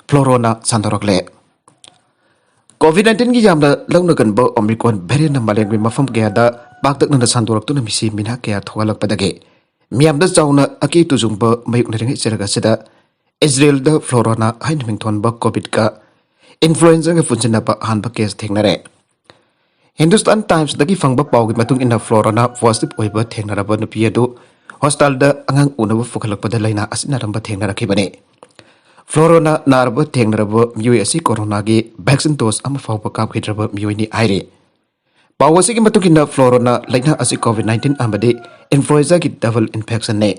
Florona ꯁꯟꯗꯣꯔꯛꯂꯦ꯫ COVID nineteenꯒꯤ ꯌꯥꯝꯅ ꯂꯧꯅꯒꯟꯕ Omicron variantꯅ ꯃꯥꯂꯦꯝꯒꯤ ꯃꯐꯝ ꯀꯌꯥꯗ ꯄꯥꯛꯇꯛꯅꯅ ꯁꯟꯗꯣꯔꯛꯇꯨꯅ ꯃꯤꯁꯤ ꯃꯤꯅꯥ ꯀꯌꯥ ꯊꯣꯛꯍꯜꯂꯛꯄꯗꯒꯤ ꯃꯤꯌꯥꯝꯗ ꯆꯥꯎꯅ ꯑꯀꯤ ꯇꯨꯖꯨꯡꯕ ꯃꯥꯌꯣꯛꯅꯔꯤꯉꯩ ꯆꯩꯔꯛ ꯑꯁꯤꯗ ꯏꯖꯔꯦꯜꯗ Florona ꯍꯥꯏꯅ ꯃꯤꯡꯊꯣꯟꯕ COVIDꯀ influenzaꯒ ꯄꯨꯟꯁꯤꯟꯅꯕ ꯑꯍꯥꯟꯕ case ꯊꯦꯡꯅꯔꯦ꯫ Hindustan Timesꯗꯒꯤ ꯐꯪꯕ ꯄꯥꯎꯒꯤ ꯃꯇꯨꯡ ꯏꯟꯅ, Florona positive ꯑꯣꯏꯕ ꯊꯦꯡꯅꯔꯕ ꯅꯨꯄꯤ ꯑꯗꯨ hospitalꯗ ꯑꯉꯥꯡ ꯎꯅꯕ ꯄꯨꯈꯠꯂꯛꯄꯗ ꯂꯥꯏꯅꯥ ꯑꯁꯤ ꯅꯥꯔꯝꯕ ꯊꯦꯡꯅꯔꯛꯈꯤꯕꯅꯤ꯫ Florona ꯅꯥꯔꯕ ꯊꯦꯡꯅꯔꯕ ꯃꯤꯑꯣꯏ ꯑꯁꯤ coronaꯒꯤ vaccine dose ꯑꯃ ꯐꯥꯎꯕ ꯀꯥꯞꯈꯤꯗ꯭ꯔꯕ ꯃꯤꯑꯣꯏꯅꯤ ꯍꯥꯏꯔꯤ꯫ ꯄꯥꯎ ꯑꯁꯤꯒꯤ ꯃꯇꯨꯡ ꯏꯟꯅ, Florona ꯂꯥꯏꯅꯥ ꯑꯁꯤ COVID nineteen ꯑꯃꯗꯤ influenzaꯒꯤ double infectionꯅꯤ꯫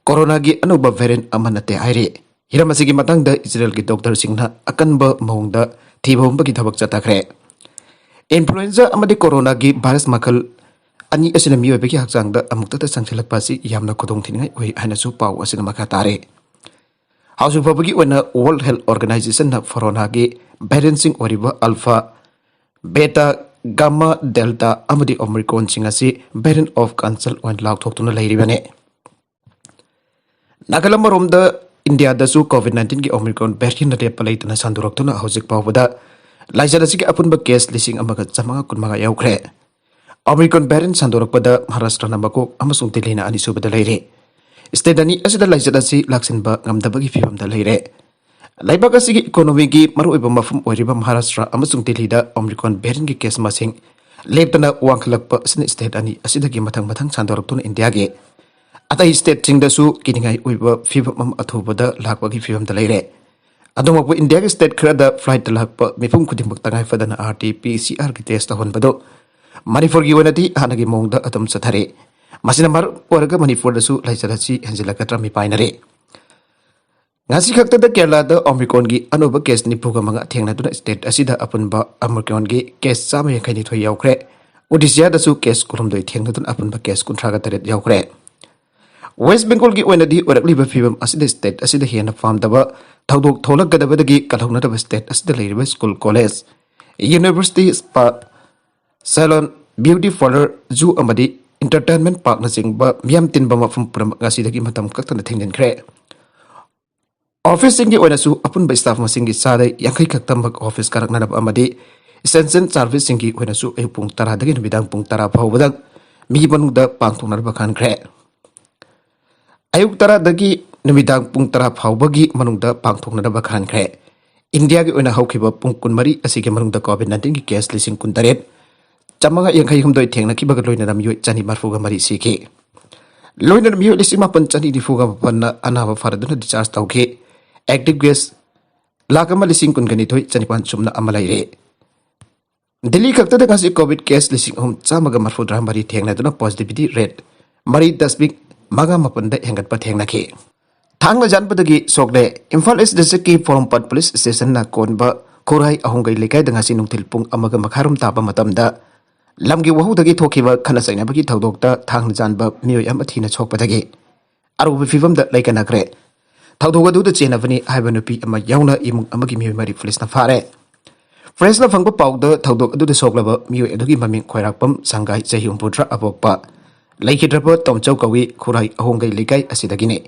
Coronaꯒꯤ ꯑꯅꯧꯕ variant ꯑꯃ ꯅꯠꯇꯦ ꯍꯥꯏꯔꯤ꯫ ꯍꯤꯔꯝ ꯑꯁꯤꯒꯤ ꯃꯇꯥꯡꯗ ꯏꯖꯔꯦꯜꯒꯤ doctorꯁꯤꯡꯅ ꯑꯀꯟꯕ ꯃꯑꯣꯡꯗ ꯊꯤꯕ ꯍꯨꯝꯕꯒꯤ ꯊꯕꯛ ꯆꯠꯊꯈ꯭ꯔꯦ꯫ Influenza ꯑꯃꯗꯤ coronaꯒꯤ virus ꯃꯈꯜ ꯑꯅꯤ ꯑꯁꯤꯅ ꯃꯤꯑꯣꯏꯕꯒꯤ ꯍꯛꯆꯥꯡꯗ ꯑꯃꯨꯛꯇꯗ ꯆꯪꯁꯤꯜꯂꯛꯄ ꯑꯁꯤ ꯌꯥꯝꯅ ꯈꯨꯗꯣꯡꯊꯤꯅꯤꯡꯉꯥꯏ ꯑꯣꯏ ꯍꯥꯏꯅꯁꯨ ꯄꯥꯎ ꯑꯁꯤꯅ ꯃꯈꯥ ꯇꯥꯔꯦ꯫ ꯍꯧꯖꯤꯛ ꯐꯥꯎꯕꯒꯤ ꯑꯣꯏꯅ World Health Organizationꯅ Florona ꯒꯤ variantꯁꯤꯡ ꯑꯣꯏꯔꯤꯕ Alpha, Beta, Gamma, Delta ꯑꯃꯗꯤ Omicronꯁꯤꯡ ꯑꯁꯤ variant of concern ꯑꯣꯏꯅ ꯂꯥꯎꯊꯣꯛꯇꯨꯅ ꯂꯩꯔꯤꯕꯅꯤ꯫ ꯅꯥꯀꯜ ꯑꯃꯔꯣꯝꯗ, ꯏꯟꯗꯤꯌꯥꯗꯁꯨ COVID nineteenꯒꯤ Omicron variantꯅ ꯂꯦꯞꯄ ꯂꯩꯇꯅ ꯁꯟꯗꯣꯔꯛꯇꯨꯅ ꯍꯧꯖꯤꯛ ꯐꯥꯎꯕꯗ ꯂꯥꯏꯆꯠ ꯑꯁꯤꯒꯤ ꯑꯄꯨꯟꯕ case ꯂꯤꯁꯤꯡ ꯑꯃꯒ ꯆꯥꯃꯉꯥ ꯀꯨꯟꯃꯉꯥ ꯌꯧꯈ꯭ꯔꯦ꯫ Omicron variant ꯁꯟꯗꯣꯔꯛꯄꯗ ꯃꯍꯥꯔꯥꯁꯇ꯭ꯔꯅ ꯃꯀꯣꯛ ꯑꯃꯁꯨꯡ ꯗꯤꯜꯂꯤꯅ ꯑꯅꯤꯁꯨꯕꯗ ꯂꯩꯔꯦ꯫ State ꯑꯅꯤ ꯑꯁꯤꯗ ꯂꯥꯏꯆꯠ ꯑꯁꯤ ꯂꯥꯛꯁꯤꯟꯕ ꯉꯝꯗꯕꯒꯤ ꯐꯤꯕꯝꯗ ꯂꯩꯔꯦ꯫ ꯂꯩꯕꯥꯛ ꯑꯁꯤꯒꯤ economyꯒꯤ ꯃꯔꯨꯑꯣꯏꯕ ꯃꯐꯝ ꯑꯣꯏꯔꯤꯕ ꯃꯍꯥꯔꯥꯁꯇ꯭ꯔ ꯑꯃꯁꯨꯡ ꯗꯤꯜꯂꯤꯗ Omicron variantꯀꯤ case ꯃꯁꯤꯡ ꯂꯦꯞꯇꯅ ꯋꯥꯡꯈꯠꯂꯛꯄ ꯑꯁꯤꯅ state ꯑꯅꯤ ꯑꯁꯤꯗꯒꯤ ꯃꯊꯪ ꯃꯊꯪ ꯁꯟꯗꯣꯔꯛꯇꯨꯅ ꯏꯟꯗꯤꯌꯥꯒꯤ ꯑꯇꯩ stateꯁꯤꯡꯗꯁꯨ ꯀꯤꯅꯤꯡꯉꯥꯏ ꯑꯣꯏꯕ ꯐꯤꯕꯝ ꯑꯃ ꯑꯊꯨꯕꯗ ꯂꯥꯛꯄꯒꯤ ꯐꯤꯕꯝꯗ ꯂꯩꯔꯦ꯫ ꯑꯗꯨꯃꯛꯄꯨ, ꯏꯟꯗꯤꯌꯥꯒꯤ state ꯈꯔꯗ flightꯇ ꯂꯥꯛꯄ ꯃꯤꯄꯨꯝ ꯈꯨꯗꯤꯡꯃꯛ ꯇꯉꯥꯏ ꯐꯗꯅ RT-PCRꯒꯤ test ꯇꯧꯍꯟꯕꯗꯨ ꯃꯅꯤꯄꯨꯔꯒꯤ ꯑꯣꯏꯅꯗꯤ ꯍꯥꯟꯅꯒꯤ ꯃꯑꯣꯡꯗ ꯑꯗꯨꯝ ꯆꯠꯊꯔꯤ꯫ ꯃꯁꯤꯅ ꯃꯔꯝ ꯑꯣꯏꯔꯒ ꯃꯅꯤꯄꯨꯔꯗꯁꯨ ꯂꯥꯏꯆꯠ ꯑꯁꯤ ꯍꯦꯟꯖꯤꯜꯂꯛꯀꯗ꯭ꯔꯥ ꯃꯤꯄꯥꯏꯅꯔꯤ꯫ ꯉꯁꯤ ꯈꯛꯇꯗ ꯀꯦꯔꯂꯥꯗ Omicronꯒꯤ ꯑꯅꯧꯕ case ꯅꯤꯐꯨꯒ ꯃꯉꯥ ꯊꯦꯡꯅꯗꯨꯅ state ꯑꯁꯤꯗ ꯑꯄꯨꯟꯕ Omicronꯒꯤ case ꯆꯥꯝꯃ ꯌꯥꯡꯈꯩ ꯅꯤꯊꯣꯏ ꯌꯧꯈ꯭ꯔꯦ꯫ ꯑꯣꯗꯤꯁꯥꯗꯁꯨ case ꯀꯨꯟꯍꯨꯝꯗꯣꯏ ꯊꯦꯡꯅꯗꯨꯅ ꯑꯄꯨꯟꯕ case ꯀꯨꯟꯊ꯭ꯔꯥꯒ ꯇꯔꯦꯠ ꯌꯧꯈ꯭ꯔꯦ꯫ West Bengalꯒꯤ ꯑꯣꯏꯅꯗꯤ ꯑꯣꯏꯔꯛꯂꯤꯕ ꯐꯤꯕꯝ ꯑꯁꯤꯗ state ꯑꯁꯤꯗ ꯍꯦꯟꯅ ꯄꯥꯝꯗꯕ ꯊꯧꯗꯣꯛ ꯊꯣꯛꯂꯛꯀꯗꯕꯗꯒꯤ ꯀꯜꯍꯧꯅꯗꯕ ꯁ꯭ꯇꯦꯠ ꯑꯁꯤꯗ ꯂꯩꯔꯤꯕ school, college, university, spa, salon, beauty parlour, zoo ꯑꯃꯗꯤ ꯏꯟꯇꯔꯇꯦꯟꯃꯦꯟ ꯄꯥꯔꯛꯅꯆꯤꯡꯕ ꯃꯤꯌꯥꯝ ꯇꯤꯟꯕ ꯃꯐꯝ ꯄꯨꯝꯅꯃꯛ ꯉꯁꯤꯗꯒꯤ ꯃꯇꯝ ꯀꯛꯇꯅ ꯊꯤꯡꯖꯤꯟꯈ꯭ꯔꯦ꯫ ꯑꯣꯐꯤꯁꯁꯤꯡꯒꯤ ꯑꯣꯏꯅꯁꯨ ꯑꯄꯨꯟꯕ ꯁ꯭ꯇꯥꯐ ꯃꯁꯤꯡꯒꯤ ꯆꯥꯗ ꯌꯥꯡꯈꯩ ꯈꯛꯇꯃꯛ ꯑꯣꯐꯤꯁ ꯀꯥꯔꯛꯅꯅꯕ ꯑꯃꯗꯤ ꯏꯁꯦꯟꯁꯤꯌꯦꯜ ꯁꯥꯔꯚꯤꯁꯁꯤꯡꯒꯤ ꯑꯣꯏꯅꯁꯨ ꯑꯌꯨꯛ ꯄꯨꯡ ꯇꯔꯥꯗꯒꯤ ꯅꯨꯃꯤꯗꯥꯡ ꯄꯨꯡ ꯇꯔꯥ ꯐꯥꯎꯕꯗ ꯃꯤ ꯃꯅꯨꯡꯗ ꯄꯥꯡꯊꯣꯛꯅꯅꯕ ꯈꯟꯈ꯭ꯔꯦ꯫ ꯑꯌꯨꯛ ꯇꯔꯥꯗꯒꯤ ꯅꯨꯃꯤꯗꯥꯡ ꯄꯨꯡ ꯇꯔꯥ ꯐꯥꯎꯕꯒꯤ ꯃꯅꯨꯡꯗ ꯄꯥꯡꯊꯣꯛꯅꯅꯕ ꯈꯟꯈ꯭ꯔꯦ꯫ ꯏꯟꯗꯤꯌꯥꯒꯤ ꯑꯣꯏꯅ ꯍꯧꯈꯤꯕ ꯄꯨꯡ ꯀꯨꯟꯃꯔꯤ ꯑꯁꯤꯒꯤ ꯃꯅꯨꯡꯗ ꯀꯣꯚꯤꯗ ꯅꯥꯏꯟꯇꯤꯟꯒꯤ ꯀꯦꯁ ꯂꯤꯁꯤꯡ ꯀꯨꯟꯇꯔꯦꯠ ꯆꯥꯃꯉꯥ ꯌꯥꯡꯈꯩ ꯍꯨꯝꯗꯣꯏ ꯊꯦꯡꯅꯈꯤꯕꯒ ꯂꯣꯏꯅꯅ ꯃꯤꯑꯣꯏ ꯆꯅꯤ ꯃꯔꯤꯐꯨꯒ ꯃꯔꯤ ꯁꯤꯈꯤ꯫ ꯂꯣꯏꯅꯅ ꯃꯤꯑꯣꯏ ꯂꯤꯁꯤꯡ ꯃꯥꯄꯟ ꯆꯅꯤ ꯅꯤꯐꯨꯒ ꯃꯥꯄꯟꯅ ꯑꯅꯥꯕ ꯐꯔꯗꯨꯅ ꯗꯤꯁꯆꯥꯔꯖ ꯇꯧꯈꯤ꯫ ꯑꯦꯛꯇꯤꯚ ꯀꯦꯁ ꯂꯥꯈ ꯑꯃ ꯂꯤꯁꯤꯡ ꯀꯨꯟꯒ ꯅꯤꯊꯣꯏ ꯆꯅꯤꯄꯥꯟ ꯁꯨꯞꯅ ꯑꯃ ꯂꯩꯔꯦ꯫ ꯗꯤꯜꯂꯤ ꯈꯛꯇꯗ ꯉꯁꯤ ꯀꯣꯚꯤꯗ ꯀꯦꯁ ꯂꯤꯁꯤꯡ ꯑꯍꯨꯝ ꯆꯥꯝꯃꯒ ꯃꯔꯤꯐꯨꯇꯔꯥ ꯃꯔꯤ ꯊꯦꯡꯅꯗꯨꯅ ꯄꯣꯖꯤꯇꯤꯚꯤꯇꯤ ꯔꯦꯠ ꯃꯔꯤ ꯗꯁꯃꯤꯛ ꯃꯉꯥ ꯃꯥꯄꯟꯗ ꯍꯦꯟꯒꯠꯄ ꯊꯦꯡꯅꯈꯤ꯫ ꯊꯥꯡꯅ ꯖꯥꯟꯕꯗꯒꯤ ꯁꯣꯛꯂꯦ꯫ ꯏꯝꯐꯥꯜ ꯏꯁ ꯗꯤꯁꯇ꯭ꯔꯤꯛꯀꯤ ꯄꯣꯔꯣꯝꯄꯥꯠ ꯄꯨꯂꯤꯁ ꯁ꯭ꯇꯦꯁꯟꯅ ꯀꯣꯟꯕ ꯈꯨꯔꯥꯏ ꯑꯍꯣꯡꯒꯩ ꯂꯩꯀꯥꯏꯗ ꯉꯁꯤ ꯅꯨꯡꯊꯤꯜ ꯄꯨꯡ ꯑꯃꯒ ꯃꯈꯥꯏꯔꯣꯝ ꯇꯥꯕ ꯃꯇꯝꯗ ꯂꯝꯒꯤ ꯋꯥꯍꯧꯗꯒꯤ ꯊꯣꯛꯈꯤꯕ ꯈꯠꯅ ꯆꯩꯅꯕꯒꯤ ꯊꯧꯗꯣꯛꯇ ꯊꯥꯡꯅ ꯖꯥꯟꯕ ꯃꯤꯑꯣꯏ ꯑꯃ ꯊꯤꯅ ꯁꯣꯛꯄꯗꯒꯤ ꯑꯔꯨꯕ ꯐꯤꯚꯝꯗ ꯂꯩꯀꯟꯅꯈ꯭ꯔꯦ꯫ ꯊꯧꯗꯣꯛ ꯑꯗꯨꯗ ꯆꯦꯟꯅꯕꯅꯤ ꯍꯥꯏꯕ ꯅꯨꯄꯤ ꯑꯃ ꯌꯥꯎꯅ ꯏꯃꯨꯡ ꯑꯃꯒꯤ ꯃꯤꯑꯣꯏ ꯃꯔꯤ ꯄꯨꯂꯤꯁꯅ ꯐꯥꯔꯦ꯫ ꯄ꯭ꯔꯦꯁꯅ ꯐꯪꯕ ꯄꯥꯎꯗ ꯊꯧꯗꯣꯛ ꯑꯗꯨꯗ ꯁꯣꯛꯂꯕ ꯃꯤꯑꯣꯏ ꯑꯗꯨꯒꯤ ꯃꯃꯤꯡ ꯈꯣꯏꯔꯥꯛꯄꯝ ꯁꯪꯒꯥꯏ, ꯆꯍꯤ ꯍꯨꯝꯐꯨꯇꯔꯥ ꯑꯄꯣꯛꯄ, ꯂꯩꯈꯤꯗ꯭ꯔꯕ ꯇꯣꯝꯆꯧ ꯀꯧꯏ, ꯈꯨꯔꯥꯏ ꯑꯍꯣꯡꯒꯩ ꯂꯩꯀꯥꯏ ꯑꯁꯤꯗꯒꯤꯅꯤ꯫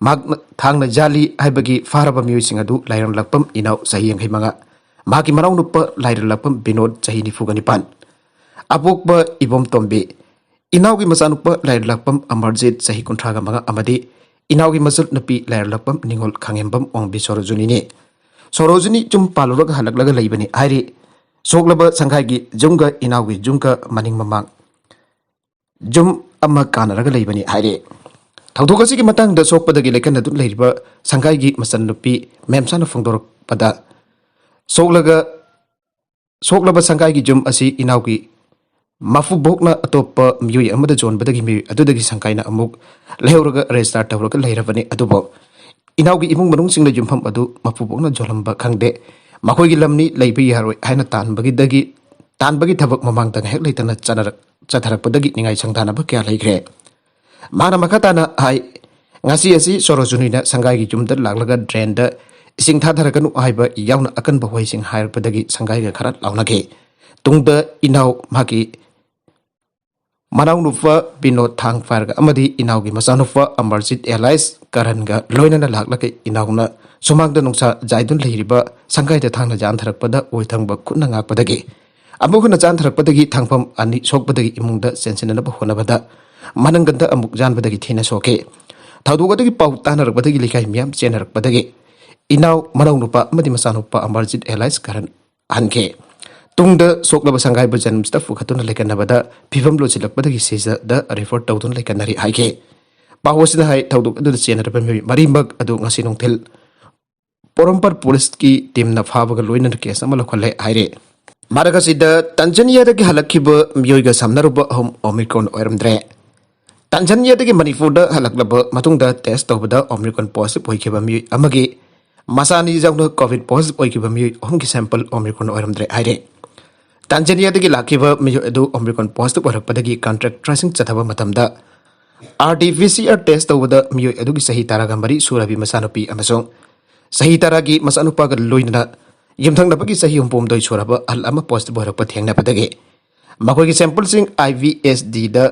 ꯃꯍꯥꯛꯅ ꯊꯥꯡꯅ ꯖꯥꯜꯂꯤ ꯍꯥꯏꯕꯒꯤ ꯐꯥꯔꯕ ꯃꯤꯑꯣꯏꯁꯤꯡ ꯑꯗꯨ ꯂꯥꯏꯔꯦꯝꯂꯛꯄꯝ ꯏꯅꯥꯎ, ꯆꯍꯤ ꯌꯥꯡꯈꯩ ꯃꯉꯥ, ꯃꯍꯥꯛꯀꯤ ꯃꯅꯥꯎꯅꯨꯄꯥ ꯂꯥꯏꯔꯦꯝꯂꯛꯄꯝ ꯕꯤꯅꯣꯗ, ꯆꯍꯤ ꯅꯤꯐꯨꯒ ꯅꯤꯄꯥꯟ, ꯑꯄꯣꯛꯄ ꯏꯕꯣꯝ ꯇꯣꯝꯕꯤ, ꯏꯅꯥꯎꯒꯤ ꯃꯆꯥꯅꯨꯄꯥ ꯂꯥꯏꯔꯦꯝꯂꯛꯄꯝ ꯑꯃꯔꯖꯤꯠ, ꯆꯍꯤ ꯀꯨꯟꯊ꯭ꯔꯥꯒ ꯃꯉꯥ, ꯑꯃꯗꯤ ꯏꯅꯥꯎꯒꯤ ꯃꯆꯜ ꯅꯨꯄꯤ ꯂꯥꯏꯔꯦꯝꯂꯛꯄꯝ ꯅꯤꯉꯣꯜ ꯈꯥꯉꯦꯝꯕꯝ ꯋꯥꯡꯕꯤ ꯁꯣꯔꯣꯖꯨꯅꯤꯅꯤ꯫ ꯁꯣꯔꯣꯖꯨꯅꯤ ꯌꯨꯝ ꯄꯥꯜꯂꯨꯔꯒ ꯍꯜꯂꯛꯂꯒ ꯂꯩꯕꯅꯤ ꯍꯥꯏꯔꯤ꯫ ꯁꯣꯛꯂꯕ ꯁꯪꯒꯥꯏꯒꯤ ꯌꯨꯝꯒ ꯏꯅꯥꯎꯒꯤ ꯌꯨꯝꯒ ꯃꯅꯤꯡ ꯃꯃꯥꯡ ꯌꯨꯝ ꯑꯃ ꯀꯥꯟꯅꯔꯒ ꯂꯩꯕꯅꯤ ꯍꯥꯏꯔꯤ꯫ ꯊꯧꯗꯣꯛ ꯑꯁꯤꯒꯤ ꯃꯇꯥꯡꯗ ꯁꯣꯛꯄꯗꯒꯤ ꯂꯩꯀꯟꯅꯗꯨꯅ ꯂꯩꯔꯤꯕ ꯁꯪꯒꯥꯏꯒꯤ ꯃꯆꯟꯅꯨꯄꯤ ꯃꯦꯝꯁꯥꯅ ꯐꯣꯡꯗꯣꯔꯛꯄꯗ, ꯁꯣꯛꯂꯒ, ꯁꯣꯛꯂꯕ ꯁꯪꯒꯥꯏꯒꯤ ꯌꯨꯝ ꯑꯁꯤ ꯏꯅꯥꯎꯒꯤ ꯃꯄꯨꯕꯣꯛꯅ ꯑꯇꯣꯞꯄ ꯃꯤꯑꯣꯏ ꯑꯃꯗ ꯌꯣꯟꯕꯗꯒꯤ ꯃꯤꯑꯣꯏ ꯑꯗꯨꯗꯒꯤ ꯁꯪꯒꯥꯏꯅ ꯑꯃꯨꯛ ꯂꯩꯍꯧꯔꯒ ꯔꯦꯖꯤꯁꯇꯥꯔ ꯇꯧꯔꯒ ꯂꯩꯔꯕꯅꯤ꯫ ꯑꯗꯨꯕꯨ ꯏꯅꯥꯎꯒꯤ ꯏꯃꯨꯡ ꯃꯅꯨꯡꯁꯤꯡꯅ ꯌꯨꯝꯐꯝ ꯑꯗꯨ ꯃꯄꯨꯕꯣꯛꯅ ꯌꯣꯜꯂꯝꯕ ꯈꯪꯗꯦ꯫ ꯃꯈꯣꯏꯒꯤ ꯂꯝꯅꯤ, ꯂꯩꯕ ꯌꯥꯔꯣꯏ ꯍꯥꯏꯅ ꯇꯥꯟꯕꯒꯤꯗꯒꯤ, ꯇꯥꯟꯕꯒꯤ ꯊꯕꯛ ꯃꯃꯥꯡꯗ ꯉꯥꯏꯍꯥꯛ ꯂꯩꯇꯅ ꯆꯠꯅꯔꯛ-, ꯆꯠꯊꯔꯛꯄꯗꯒꯤ ꯅꯤꯡꯉꯥꯏ ꯁꯪꯗꯥꯅꯕ ꯀꯌꯥ ꯂꯩꯈ꯭ꯔꯦ꯫ ꯃꯥꯅ ꯃꯈꯥ ꯇꯥꯅ ꯍꯥꯏ, ꯉꯁꯤ ꯑꯁꯤ ꯁꯣꯔꯣꯖꯨꯅꯤꯅ ꯁꯪꯒꯥꯏꯒꯤ ꯌꯨꯝꯗ ꯂꯥꯛꯂꯒ ꯗ꯭ꯔꯦꯟꯗ ꯏꯁꯤꯡ ꯊꯥꯊꯔꯛꯀꯅꯨ ꯍꯥꯏꯕ ꯌꯥꯎꯅ ꯑꯀꯟꯕ ꯋꯥꯍꯩꯁꯤꯡ ꯍꯥꯏꯔꯛꯄꯗꯒꯤ ꯁꯪꯒꯥꯏꯒ ꯈꯔ ꯂꯥꯎꯅꯈꯤ꯫ ꯇꯨꯡꯗ ꯏꯅꯥꯎ ꯃꯍꯥꯛꯀꯤ ꯃꯅꯥꯎꯅꯨꯄꯥ ꯕꯤꯅꯣꯗ ꯊꯥꯡꯐꯥꯔꯒ ꯑꯃꯗꯤ ꯏꯅꯥꯎꯒꯤ ꯃꯆꯥꯅꯨꯄꯥ ꯑꯃꯔꯖꯤꯠ ꯑꯦꯂꯥꯏꯁ ꯀꯔꯟꯒ ꯂꯣꯏꯅꯅ ꯂꯥꯛꯂꯒ ꯏꯅꯥꯎꯅ ꯁꯨꯃꯥꯡꯗ ꯅꯨꯡꯁꯥ ꯖꯥꯏꯗꯨꯅ ꯂꯩꯔꯤꯕ ꯁꯪꯒꯥꯏꯗ ꯊꯥꯡꯅ ꯌꯥꯟꯊꯔꯛꯄꯗ ꯑꯣꯏ ꯊꯪꯕ ꯈꯨꯠꯅ ꯉꯥꯛꯄꯗꯒꯤ ꯑꯃꯨꯛ ꯍꯟꯅ ꯆꯥꯟꯊꯔꯛꯄꯗꯒꯤ ꯊꯥꯡꯐꯝ ꯑꯅꯤ ꯁꯣꯛꯄꯗꯒꯤ ꯏꯃꯨꯡꯗ ꯆꯦꯟꯁꯤꯟꯅꯅꯕ ꯍꯣꯠꯅꯕꯗ ꯃꯅꯪꯒꯟꯗ ꯑꯃꯨꯛ ꯌꯥꯟꯕꯗꯒꯤ ꯊꯤꯅ ꯁꯣꯛꯈꯤ꯫ ꯊꯧꯗꯣꯛ ꯑꯗꯨꯒꯤ ꯄꯥꯎ ꯇꯥꯅꯔꯛꯄꯗꯒꯤ ꯂꯩꯀꯥꯏ ꯃꯤꯌꯥꯝ ꯆꯦꯟꯅꯔꯛꯄꯗꯒꯤ ꯏꯅꯥꯎ ꯃꯅꯥꯎꯅꯨꯄꯥ ꯑꯃꯗꯤ ꯃꯆꯥꯅꯨꯄꯥ ꯑꯃꯔꯖꯤꯠ ꯑꯦꯂꯥꯏꯁ ꯀꯔꯟ ꯍꯟꯈꯤ꯫ ꯇꯨꯡꯗ ꯁꯣꯛꯂꯕ ꯁꯪꯒꯥꯏꯕꯨ ꯖꯅꯤꯝꯁꯇ ꯄꯨꯈꯠꯇꯨꯅ ꯂꯩꯀꯠꯅꯕꯗ ꯐꯤꯕꯝ ꯂꯣꯏꯁꯤꯜꯂꯛꯄꯗꯒꯤ ꯁꯤꯖꯗ ꯔꯤꯐꯔ ꯇꯧꯗꯨꯅ ꯂꯩꯀꯠꯅꯔꯤ ꯍꯥꯏꯈꯤ꯫ ꯄꯥꯎ ꯑꯁꯤꯅ ꯍꯥꯏ, ꯊꯧꯗꯣꯛ ꯑꯗꯨꯗ ꯆꯦꯟꯅꯔꯕ ꯃꯤꯑꯣꯏ ꯃꯔꯤꯃꯛ ꯑꯗꯨ ꯉꯁꯤ ꯅꯨꯡꯊꯤꯜ ꯄꯣꯔꯣꯝꯄꯥꯠ ꯄꯨꯂꯤꯁꯀꯤ ꯇꯤꯝꯅ ꯐꯥꯕꯒ ꯂꯣꯏꯅꯅ ꯀꯦꯁ ꯑꯃ ꯂꯧꯈꯠꯂꯦ ꯍꯥꯏꯔꯦ꯫ ꯃꯔꯛ ꯑꯁꯤꯗ ꯇꯟꯖꯥꯅꯤꯌꯥꯗꯒꯤ ꯍꯜꯂꯛꯈꯤꯕ ꯃꯤꯑꯣꯏꯒ ꯁꯝꯅꯔꯨꯕ ꯑꯍꯨꯝ ꯑꯣꯃꯤꯀ꯭ꯔꯣꯟ ꯑꯣꯏꯔꯝꯗ꯭ꯔꯦ꯫ ꯇꯟꯖꯥꯅꯤꯌꯥꯗꯒꯤ ꯃꯅꯤꯄꯨꯔꯗ ꯍꯜꯂꯛꯂꯕ ꯃꯇꯨꯡꯗ ꯇꯦꯁ ꯇꯧꯕꯗ ꯑꯣꯃꯤꯀ꯭ꯔꯣꯟ ꯄꯣꯖꯤꯇꯤꯚ ꯑꯣꯏꯈꯤꯕ ꯃꯤꯑꯣꯏ ꯑꯃꯒꯤ ꯃꯆꯥꯅꯤ ꯌꯥꯎꯅ ꯀꯣꯚꯤꯗ ꯄꯣꯖꯤꯇꯤꯚ ꯑꯣꯏꯈꯤꯕ ꯃꯤꯑꯣꯏ ꯑꯍꯨꯝꯒꯤ ꯁꯦꯝꯄꯜ ꯑꯣꯃꯤꯀ꯭ꯔꯣꯟ ꯑꯣꯏꯔꯝꯗ꯭ꯔꯦ ꯍꯥꯏꯔꯦ꯫ ꯇꯟꯖꯥꯅꯤꯌꯥꯗꯒꯤ ꯂꯥꯛꯈꯤꯕ ꯃꯤꯑꯣꯏ ꯑꯗꯨ ꯑꯣꯃꯤꯀ꯭ꯔꯣꯟ ꯄꯣꯖꯤꯇꯤꯚ ꯑꯣꯏꯔꯛꯄꯗꯒꯤ ꯀꯟꯇꯦꯛ ꯇ꯭ꯔꯦꯁꯤꯡ ꯆꯠꯊꯕ ꯃꯇꯝꯗ R T P C R test ꯇꯧꯕꯗ ꯃꯤꯑꯣꯏ ꯑꯗꯨꯒꯤ ꯆꯍꯤ ꯇꯔꯥꯒ ꯃꯔꯤ ꯁꯨꯔꯕꯤ ꯃꯆꯥꯅꯨꯄꯤ ꯑꯃꯁꯨꯡ ꯆꯍꯤ ꯇꯔꯥꯒꯤ ꯃꯆꯥꯅꯨꯄꯥꯒ ꯂꯣꯏꯅꯅ ꯌꯨꯝꯊꯪꯅꯕꯒꯤ ꯆꯍꯤ ꯍꯨꯝꯐꯨꯍꯨꯝꯗꯣꯏ ꯁꯨꯔꯕ ꯑꯍꯜ ꯑꯃ ꯄꯣꯖꯤꯇꯤꯚ ꯑꯣꯏꯔꯛꯄ ꯊꯦꯡꯅꯕꯗꯒꯤ ꯃꯈꯣꯏꯒꯤ ꯁꯦꯝꯄꯜꯁꯤꯡ ꯑꯥꯏ ꯚꯤ ꯑꯦꯁ ꯗꯤꯗ